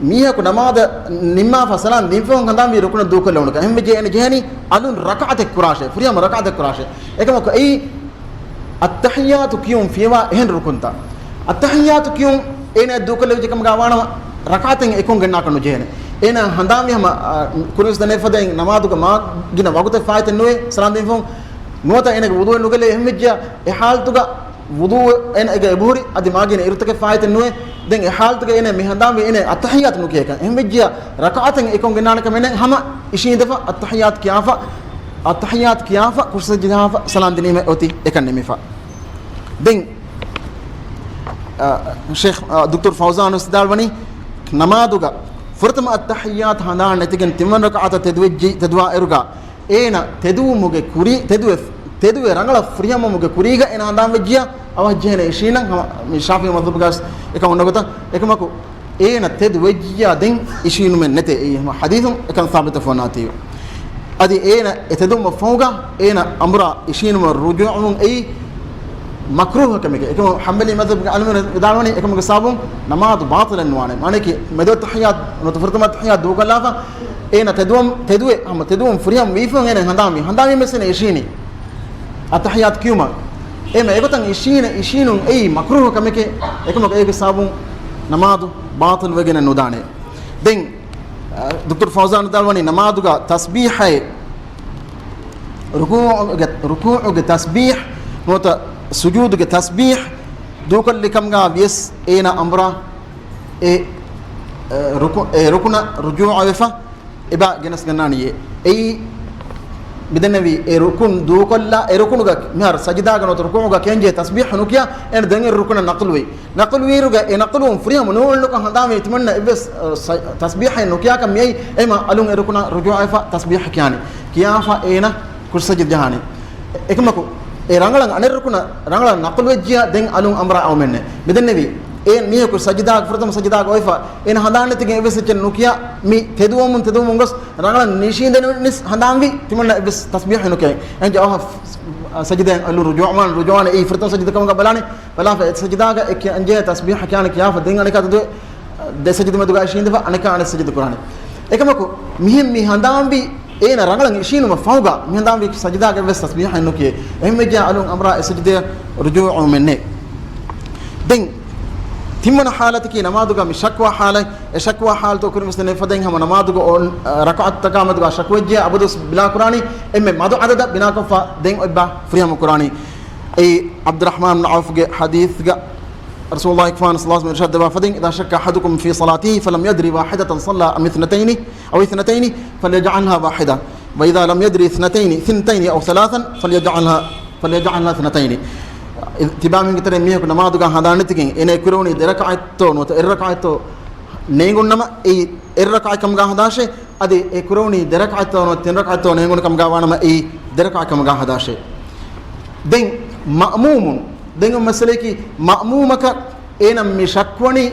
މީހަކު ނަމާދަށް ނިންމާފަ ސަލާން ދިން ފަހުން ހަނދާންވީ ރުކުނަށް ދޫކޮށްލެވުނުކަން. އެހެން ވެއްޖެ އޭނަ ޖެހެނީ އަލުން ރަކަޢަތެއް ކުރާށޭ، ފުރިހަމަ ރަކަޢަތެއް ކުރާށޭ. އެކަމަކު އެއީ އައްތަޙިއްޔާތު ކިޔުން ފިޔަވާ އެހެން ރުކުންތައް. އައްތަޙިއްޔާތު ކިޔުން އޭނަ ދޫކޮށްލެވިއްޖެ ކަމުގަ ވާނަމަ، ރަކަޢަތެއް އެކުން ގެންނާކަށް ނުޖެހޭނެ. އޭނަ ހަނދާންވީ ހަމަ، އާ، ކުރިންވެސް ދެނެފަދައިން ނަމާދުގަ މާ ގިނަ ވަގުތެއް ފާއިތެއް ނުވޭ ސަލާން ދިން ފަހުން. ނުވަތަ އޭނަގެ ވުޟޫއެއް ނުގެލޭ. އެހެން ވެއްޖެ އެ ހާލަތުގަ ވުޟޫ އޭނަ އެގަ އެބަހުރި އަދި މާގިނަ އިރުތަކެއް ފާއިތެއް ނުވޭ. ދެން އެ ހާލަތުގަ އޭނަ މި ހަނދާންވީ އޭނަ އައްތަޙިއްޔާތު ނުކިޔޭކަން. އެހެން ވެއްޖިއްޔާ ރަކަޢަތެއް އެކުން ގެންނާނެ ކަމެއް ނެތް. ހަމަ އިށީނދެފަ އައްތަޙިއްޔާތު ކިޔާފަ، އައްތަޙިއްޔާތު ކިޔާފަ ކުރި ސަޖިދަ ޖަހާފަ ސަލާން ދިނީމަ އޮތީ އެކަން ނިމިފަ. ދެން، އަ، ޝޭޚް، އަ، ދޮކްޓަރު ފައުޒާން ވިދާޅުވަނީ، ނަމާދުގަ ފުރަތަމަ އައްތަޙިއްޔާތު ހަނދާން ނެތިގެން ތިންވަނަ ރަކަޢަތަށް ތެދުވެއްޖި، ތެދުވާ އިރުގަ އޭނަ ތެދުވުމުގެ ކުރި، ތެދުވެ، ތެދުވެ ރަނގަޅަށް ފުރިހަމަވުމުގެ ކުރީގަ އޭނަ ހަނދާން ވެއްޖިއްޔާ އަވަހަށް ޖެހޭނެ އިށީނަން. ހަމަ މި ޝާފިޢީ މަޛްހަބުގަސް އެކަން އޮންނަ ގޮތަށް. އެކަމަކު އޭނަ ތެދު ވެއްޖިއްޔާ ދެން އިށީނުމެއް ނެތޭ. އެއީ ހަމަ ޙަދީޘުން އެކަން ސާބިތު ފޮނާތީ. އަދި އޭނަ އެ ތެދުވުމަށް ފަހުގަ އޭނަ އަނބުރާ އިށީނުމަށް ރުޖޫޢަވުން އެއީ މަކްރޫހަ ކަމެކޭ. އެކަމަކު ޙަންބަލީ މަޛްހަބުގެ ޢާލިމުން ވިދާޅުވަނީ އެކަމުގެ ސަބަބުން ނަމާދު ބާޠިލެއް ނުވާނެ. މާނައަކީ މެދު އައްތަޙިއްޔާތު ނުވަތަ ފުރަތަމަ އައްތަޙިއްޔާތު ދޫކޮށްލާފަ އޭނަ ތެދުވަން، ތެދުވެ، ހަމަ ތެދުވަން ފުރިހަމަ ވީފަހުން އޭނަ ހަނދާންވީ، ހަނދާންވީމަ އެއީ އިށީނީ އައްތަޙިއްޔާތު ކިޔުމަށް. އެހެން އެގޮތަށް އިށީނެ، އިށީނުން އެއީ މަކްރޫހަ ކަމެކޭ. އެކަމަކު އޭގެ ސަބަބުން ނަމާދު ބާޠިލު ވެގެނެއް ނުދާނެ. ދެން، އަ، ދޮކްޓަރު ފައުޒާން ވިދާޅުވަނީ ނަމާދުގަ ތަސްބީޙައެއް، ރުކޫޢުގެ، ރުކޫޢުގެ ތަސްބީޙް ނުވަތަ ސުޖޫދުގެ ތަސްބީޙް ދޫކޮށްލި ކަމުގަ ވިޔަސް އޭނަ އަނބުރާ އެ، އެ، ރުކު، އެ ރުކުނަށް ރުޖޫޢަވެފަ އެބަ ގެނެސް ގަންނާނީއޭ. އެއީ މިދެންނެވީ އެ ރުކުން ދޫކޮށްލާ، އެ ރުކުނުގަ މިހާރު ސަޖިދާގަ ނުވަތަ ރުކޫޢުގަ ކިޔަންޖެހޭ ތަސްބީޙް ނުކިޔާ، އޭނަ ދެން އެ ރުކުނަށް ނަޤުލުވި. ނަޤުލުވީއިރުގަ އެ ނަޤުލުވުން ފުރިހަމަ ނޫޅުންނަކަށް ހަނދާންވީ ތިމަންނަ އެއްވެސް، އަ، ސަ-، ތަސްބީޙެއް ނުކިޔާކަށް މިއައީ. އެހެމަ އަލުން އެ ރުކުނަށް ރުޖޫޢަވެފަ ތަސްބީޙް ކިޔާނީ. ކިޔާފަ އޭނަ ކުރި ސަޖިދަ ޖަހާނީ. އެކަމަކު އެ ރަނގަޅަށް އަނެއް ރުކުނަށް ރަނގަޅަށް ނަޤުލުވެއްޖިޔާ ދެން އަލުން އަނބުރާ އައުމެއްނެ. މިދެންނެވީ އޭނަ މީހަކު ސަޖިދާގަ، ފުރަތަމަ ސަޖިދާގަ އޮތްފަ އޭނަ ހަނދާން ނެތިގެން އެއްވެސް އެއްޗެއް ނުކިޔާ މި ތެދުވަމުން، ތެދުވަމުން ގޮސް ރަނގަޅަށް ނިށީނދެނިސް ހަނދާންވީ ތިމަންނަ އެއްވެސް ތަސްބީޙެއް ނުކިޔައި. އެންޖެ އަވަހަށް ސަޖިދައިން އަލުން ރުޖޫޢަވާން، ރުޖޫޢަވާން އެއީ ފުރަތަމަ ސަޖިދަ ކަމުގަ ބަލާނެ. ބަލާފަ އެ ސަޖިދާގަ އެ ކިޔަންޖެހޭ ތަސްބީޙް ކިޔާނެ ކިޔާފަ ދެން އަނެކާ ތެދުވެ ދެ ސަޖިދަ މެދުގަ އިށީނދެފަ އަނެކާ އަނެއް ސަޖިދަ ކުރާނެ. އެކަމަކު މިހެން މި ހަނދާންވީ އޭނަ ރަނގަޅަށް އިށީނުމަށް ފަހުގަ މި ހަނދާންވީ ސަޖިދާގަ އެއްވެސް ތަސްބީޙެއް ނުކިޔޭ. އެހެންވެއްޖެ އަލުން އަނބުރާ އެ ސަޖިދަޔަށް ރުޖޫޢަވުމެއް ނެތް. ދެން ތިންވަނަ ޙާލަތަކީ ނަމާދުގަ މި ޝަކުވާ ޙާލަތް. އެ ޝަކުވާ ޙާލަތު ކުރިންވެސް ދެނެފަދައިން ހަމަ ނަމާދުގަ އޮން، އަ، ރަކަޢަތުތަކާ މެދުގަ ޝަކުވެއްޖެ އަބަދުވެސް ބިނާ ކުރާނީ އެންމެ މަދު ޢަދަދަށް ބިނާކޮށްފަ ދެން އޮތްބާ ފުރިހަމަ ކުރާނީ. އެއީ ޢަބްދުއްރަޙްމާން ބިން ޢައުފްގެ ޙަދީޘްގަ ރަސޫލުﷲ ފާން ޞައްލަﷲ ޢަލައިހި ވަސައްލަމަ އިރުޝާދު ދެއްވާ ފަދައިން، إذا شك أحدكم في صلاته فلم يدر واحدة صلى أم اثنتين أو اثنتين فليجعلها واحدة، وإذا لم يدر اثنتين ثنتين أو ثلاثا فليجعلها، فليجعلها اثنتين. ތިބާމީހުންގެ ތެރެއިން މީހަކު ނަމާދުގަ ހަނދާން ނެތިގެން އޭނަ ކުރެވުނީ ދެ ރަކަޢަތްތޯ ނުވަތަ އެއް ރަކަޢަތްތޯ ނޭނގުންނަމަ، އެއީ އެއް ރަކަޢަތް ކަމުގަ ހަދާށޭ. އަދި އެ ކުރެވުނީ ދެ ރަކަޢަތްތޯ ނުވަތަ ތިން ރަކަޢަތްތޯ ނޭނގުނު ކަމުގަ ވާނަމަ، އެއީ ދެ ރަކަޢަތް ކަމުގަ ހަދާށޭ. ދެން މައުމޫމުން، ދެން މައްސަލައަކީ މައުމޫމަކަށް އޭނަ މި ޝައްކުވަނީ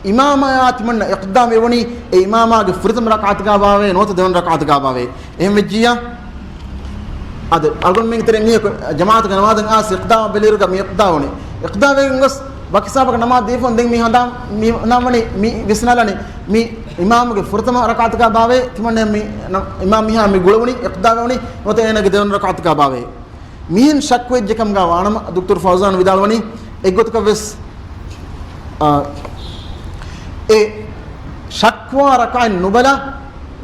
އިމާމާއާ ތިމަންނަ އިޤްތިދާ ވެވަނީ އެ އިމާމާގެ ފުރަތަމަ ރަކަޢަތުގަ ބާވައޭ ނުވަތަ ދެވަނަ ރަކަޢަތުގަ ބާވައޭ. އެހެން ވެއްޖިއްޔާ، އަދި އަޅުގަނޑުމެންގެ ތެރެއިން މީހަކު ޖަމާޢަތުގެ ނަމާދަށް އައިސް އިޤްތިދާ ބެލިއިރުގަ މި އިޤްތިދާ ވުނީ. އިޤްތިދާ ވެގެން ގޮސް ވަކި ހިސާބަކަށް ނަމާދު ދީފަ ދެން މި ހަނދާން، މި ހަނދާން ވަނީ މި ވިސްނާލަނީ މި އިމާމުގެ ފުރަތަމަ ރަކަޢަތުގަ ބާވައޭ ތިމަންނަ މި ނަ-، އިމާމް މިހާ މި ގުޅެވުނީ އިޤްތިދާ ވެވަނީ ނުވަތަ އޭނަގެ ދެވަނަ ރަކަޢަތުގަ ބާވައޭ. މިހެން ޝައްކު ވެއްޖެ ކަމުގަ ވާނަމަ، ދޮކްޓަރު ފައުޒާން ވިދާޅުވަނީ އެއްގޮތަކަށް ވެސް، އާ، އެ ޝައްކުވާ ރަކަޢަތް ނުބަލާ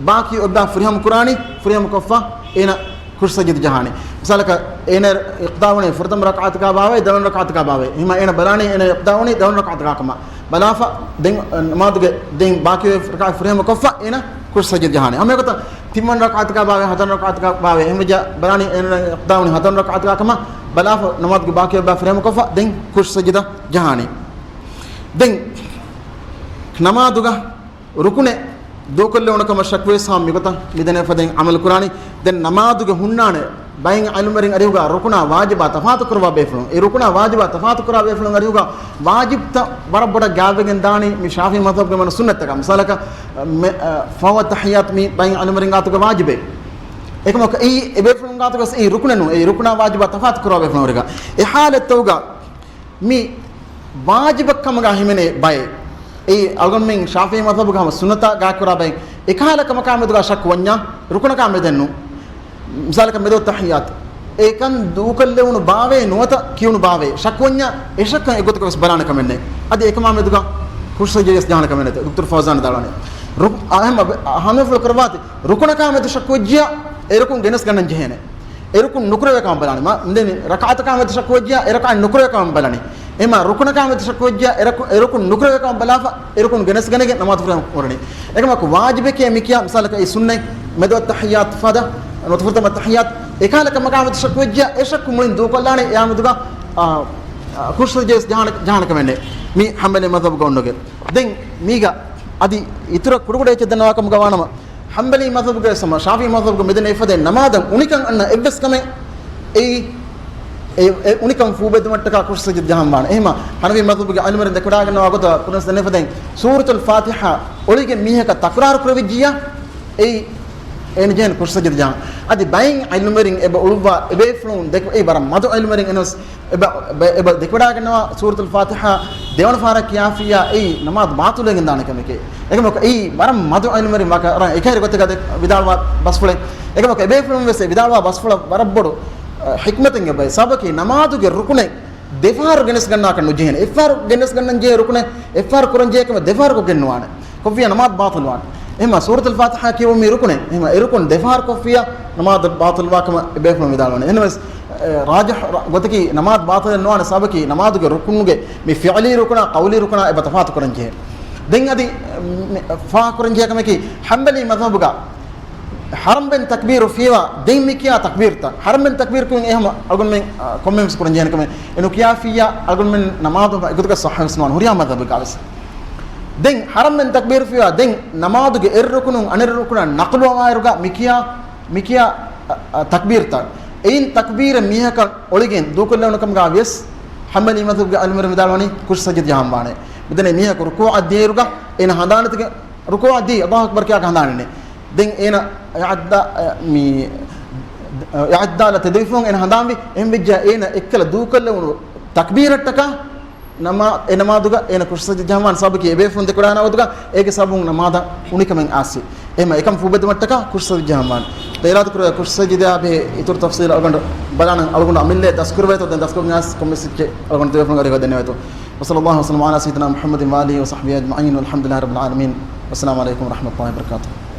ބާކީ އޮތްބާ ފުރިހަމަ ކުރާނީ، ފުރިހަމަ ކޮށްފަ އޭނަ ކުށް ސަޖިދަ ޖަހާނީ. މިސާލަކަށް އޭނަ އިޤްތިދާ ވުނީ ފުރަތަމަ ރަކަޢަތުގަ ބާވައި ދެވަނަ ރަކަޢަތުގަ ބާވައި. އެހެންމަ އޭނަ ބަލާނީ އޭނަ އިޤްތިދާ ވުނީ ދެވަނަ ރަކަޢަތުގަ ކަމަށް. ބަލާފަ ދެން ނަމާދުގެ ދެން ބާކީ ރަކަޢަތް ފުރިހަމަ ކޮށްފަ އޭނަ ކުށް ސަޖިދަ ޖަހާނީ. ހަމައެގޮތަށް ތިންވަނަ ރަކަޢަތުގަ ބާވައި، ހަތަރު ރަކަޢަތުގަ ބާވައި. އެހެންވެއްޖެ ބަލާނީ އޭނަ އިޤްތިދާ ވުނީ ހަތަރު ރަކަޢަތުގަ ކަމަށް. ބަލާފަ ނަމާދުގެ ބާކީ އޮތްބާ ފުރިހަމަ ކޮށްފަ ދެން ކުށް ސަޖިދަ ޖަހާނީ. ދެން ނަމާދުގަ ރުކުނެއް ދޫކޮށްލެވުނު ކަމަށް ޝައްކުވެސް ހާމަ މިގޮތަށް މިދެނެ ފަދައިން ޢަމަލު ކުރާނީ. ދެން ނަމާދުގެ ހުންނާނެ ބައެއް ޢިލްމުވެރިން އަރިހުގަ ރުކުނާ ވާޖިބާ ތަފާތު ކުރައްވާ ބޭފުޅުން، އެ ރުކުނާ ވާޖިބާ ތަފާތު ކުރާ ބޭފުޅުން އަރިހުގަ ވާޖިބްތައް ވަރަށް ބޮޑަށް ގާތްވެގެން ދާނީ މި ޝާފިޢީ މަޛްހަބުގެ މަނަ ސުންނަތްތަކަށް. މިސާލަކަށް، މެ-، އަ، ފަހުވަ ތަޙިއްޔާތު މީ ބައެއް ޢިލްމުވެރިން ގާތުގަ ވާޖިބެއް. އެކަމަކު އެއީ އެބޭފުޅުން ގާތުގަސް އެއީ ރުކުނެއް ނޫން، އެއީ ރުކުނާ ވާޖިބާ ތަފާތު ކުރާ ބޭފުޅުން އަރިހުގަ. އެ ޙާލަތްތަކުގަ މި ވާޖިބަށް ކަމުގަ ހިމެނޭ ބައެއް. އެއީ އަޅުގަނޑުމެން ޝާފިޢީ މަޛްހަބުގަ ހަމަ ސުންނަތާ ގާތްކުރާ ބައެއް. އެކަހަލަ ކަމަކާ މެދުގަ ޝައްކު ވަންޏާ، ރުކުނަކާ މެދެއް ނޫން. މިސާލަކަށް މެދު ތަޙިއްޔާތު. އެކަން ދޫކޮށްލެވުނު ބާވޭ ނުވަތަ ކިޔުނު ބާވޭ ޝައްކު ވަންޏާ، އެ ޝައްކަށް އެގޮތަކަށް ވެސް ބަލާނެ ކަމެއް ނެތް. އަދި އެކަމާ މެދުގަ ކުށް ސަޖިދަ ވެސް ޖަހާނެ ކަމެއް ނެތް. ދޮކްޓަރު ފައުޒާން ވިދާޅުވަނީ. ރު-، އާ، އެހެން އަ-، ހަމަ ފުޅު ކުރައްވާތި. ރުކުނަކާ މެދު ޝައްކު ވެއްޖިއްޔާ، އެ ރުކުން ގެނެސް ގަންނަން ޖެހޭނެ. އެ ރުކުން ނުކުރެވޭ ކަމަށް ބަލާނެ. މަ-، ދެން ރަކަޢަތަކާ މެދު ޝައްކު ވެއްޖިއްޔާ، އެ ރަކަޢަތް ނުކުރެވޭ ކަމަށް ބަލަނީ. އެހެންމަ ރުކުނަކާ މެދު ޝައްކު ވެއްޖިއްޔާ، އެ ރަކު-، އެ ރުކުން ނުކުރެވޭ ކަމަށް ބަލާފަ، އެ ރުކުން ގެނެސްގަނެގެން ނަމާދު ފުރިހަމަ ކުރަނީ. އެކަމަކު ވާޖިބެކޭ މި ކިޔާ، މިސާލަކަށް އެ ސުންނަތް މެދު ތަޙިއްޔާތު ފަދަ، ނުވަތަ ފުރަތަމަ ތަޙިއްޔާތު، އެކަހަލަ ކަމަކާ މެދު ޝައްކު ވެއްޖިއްޔާ، އެ ޝައްކު މުޅިން ދޫކޮށްލާނެ، އެއާ މެދުގަ، އާ، އާ، ކުށް ސަޖިދަ ވެސް ޖަހާނެ، ޖަހާނެ ކަމެއް ނެތް. މީ ޙަންބަލީ މަޛްހަބުގަ އޮންނަ ގޮތް. ދެން މީގަ އަދި އިތުރަށް ކުޑަކުޑަ އެއްޗެއް ދަންނަވާ ކަމުގަ ވާނަމަ، ޙަންބަލީ މަޛްހަބުގެ ސަމަ، ޝާފިޢީ މަޛްހަބުގެ މިދެން އެފަދައިން ނަމާދަށް އުނިކަން އަންނަ އެއްވެސް ކަމެއް އެއީ، އެ، އެ އުނިކަން ފޫބެއްދުމަށްޓަކާ ކުށް ސަޖިދަ ޖަހަން ވާނެ. އެހެންމަ ޙަނަފީ މަޛްހަބުގެ ޢިލްމުވެރިން ދެކެވަޑައިގަންނަވާ ގޮތަށް ކުރިންވެސް ދެނެފަދައިން ސޫރަތުލް ފާތިޙާ އޮޅިގެން މީހަކަށް ތަކުރާރު ކުރެވިއްޖިއްޔާ، އެއީ އޭނަ ޖެހޭނެ ކުށް ސަޖިދަ ޖަހަން. އަދި ބައެއް ޢިލްމުވެރިން އެބަ އުޅުއްވާ އެބޭފުޅުން ދެކެ، އެއީ ވަރަށް މަދު ޢިލްމުވެރިން އެންވެސް އެބަ، އެބަ، އެބަ ދެކެވަޑައިގަންނަވާ ސޫރަތުލް ފާތިޙާ ދެވަނަ ފަހަރަށް ކިޔާފިއްޔާ އެއީ ނަމާދު ބާޠިލުވެގެން ދާނެ ކަމެކޭ. އެކަމަކު އެއީ ވަރަށް މަދު ޢިލްމުވެރިން ވާކަށް އެކަހެރި ގޮތެއްގަ ވިދާޅުވާ ބަސްފުޅެއް. އެކަމަކު އެބޭފުޅުން ވެސް އެ ވިދާޅުވާ ބަސްފުޅަށް ވަރަށް ބޮޑު، އަ، ޙިކްމަތެއް އެބައި. ސަބަބަކީ ނަމާދުގެ ރުކުނެއް ދެފަހަރު ގެނެސްގަންނާކަށް ނުޖެހޭނެ. އެއްފަހަރު ގެނެސްގަންނަން ޖެހޭ ރުކުނެއް އެއްފަހަރު ކުރަން ޖެހޭ ކަމެއް ދެފަހަރު ކޮށްގެން ނުވާނެ. ކޮށްފިއްޔާ ނަމާދު ބާޠިލްވާނެ. އެހެންމަ ސޫރަތުލް ފާތިޙާ ކިޔެވުން މީ ރުކުނެއް. އެހެންމަ އެ ރުކުން ދެފަހަރު ކޮށްފިއްޔާ ނަމާދު ބާޠިލްވާ ކަމަށް އެބޭފުޅުން ވިދާޅުވަނީ. އެހެންވެސް، އެ، ރާޖިޙު ރަ-، ގޮތަކީ ނަމާދު ބާޠިލެއް ނުވާނެ ސަބަބަކީ ނަމާދުގެ ރުކުނުގެ މި ފިޢުލީ ރުކުނާ ޤައުލީ ރުކުނާ އެބަ ތަފާތު ކުރަން ޖެހޭ. ދެން އަދި، މި، ފާހަގަކުރަން ޖެހޭ ކަމަކީ ޙަންބަލީ މަޛްހަބުގަ ޙަރަމްބެން ތަކްބީރު ފިޔަވާ ދެން މި ކިޔާ ތަކްބީރުތައް. ޙަރަމްބެން ތަކްބީރު ކުރުން އެ ހަމަ އަޅުގަނޑުމެން، އާ، ކޮންމެވެސް ކުރަން ޖެހޭނެ ކަމެއް. އެ ނުކިޔާފިއްޔާ އަޅުގަނޑުމެން ނަމާދު އެގޮތަކަށް ޞައްޙަވެސް ނުވާނެ ހުރިހާ މަޛްހަބެއްގަވެސް. ދެން ޙަރަމްބެން ތަކްބީރު ފިޔަވާ ދެން ނަމާދުގެ އެއް ރުކުނުން އަނެއް ރުކުނަށް ނަޤުލުވާއިރުގަ މި ކިޔާ، މި ކިޔާ، އަ، އަ، ތަކްބީރުތައް. އެއިން ތަކްބީރެއް މީހަކަށް އޮޅިގެން ދޫކޮށްލެވުނު ކަމުގަ ވިޔަސް، ޙަންބަލީ މަޛްހަބުގެ ޢިލްމުވެރިން ވިދާޅުވަނީ ކުށް ސަޖިދަ ޖަހަން ވާނެ. މިދެން މީހަކު ރުކޫޢަށް ދިޔައިރުގަ އޭނަ ހަނދާން ނެތިގެން، ރުކޫޢަށް ދީ، އައްލާހު އަކްބަރު ކިޔާކަށް ހަނދާން ނެތް. ދެން އޭނަ އިޢްތިދާ-، މި، އިޢްތިދާލަށް ތެދުވިފަހުން އޭނަ ހަނދާންވި، އެހެން ވެއްޖެއްޔާ އޭނަ އެއްކަލަ ދޫކޮށްލެވުނު ތަކްބީރަށްޓަކާ ނަމާ-، އެ ނަމާދުގަ އޭނަ ކުށް ސަޖިދަ ޖަހަންވާނެ ސަބަބަކީ އެބޭފުޅުން ދެކެވަޑައިގަންނަވާ ގޮތުގަ އޭގެ ސަބަބުން ނަމާދަށް އުނިކަމެއް އާސި. އެހެންމަ އެކަން ފޫބެއްދުމަށްޓަކާ ކުށް ސަޖިދަ ޖަހަންވާނެ. ދެން އިރާދަކުރެއްވިއްޔާ ކުށް ސަޖިދައާ ބެހޭ އިތުރު ތަފްޞީލް އަޅުގަނޑު ބަލާނަން، އަޅުގަނޑު އަމިއްލައަށް ދަސްކުރެވޭތޯ، ދެން ދަސްކޮށްގެން އައިސް ކޮންމެސް އެއްޗެއް އަޅުގަނޑު ދެބޭފުޅުން އަރިހަށް ދެންނެވޭތޯ. وصلى الله وسلم على سيدنا محمد وآله وصحبه أجمعين والحمد لله رب العالمين. والسلام عليكم ورحمة الله وبركاته.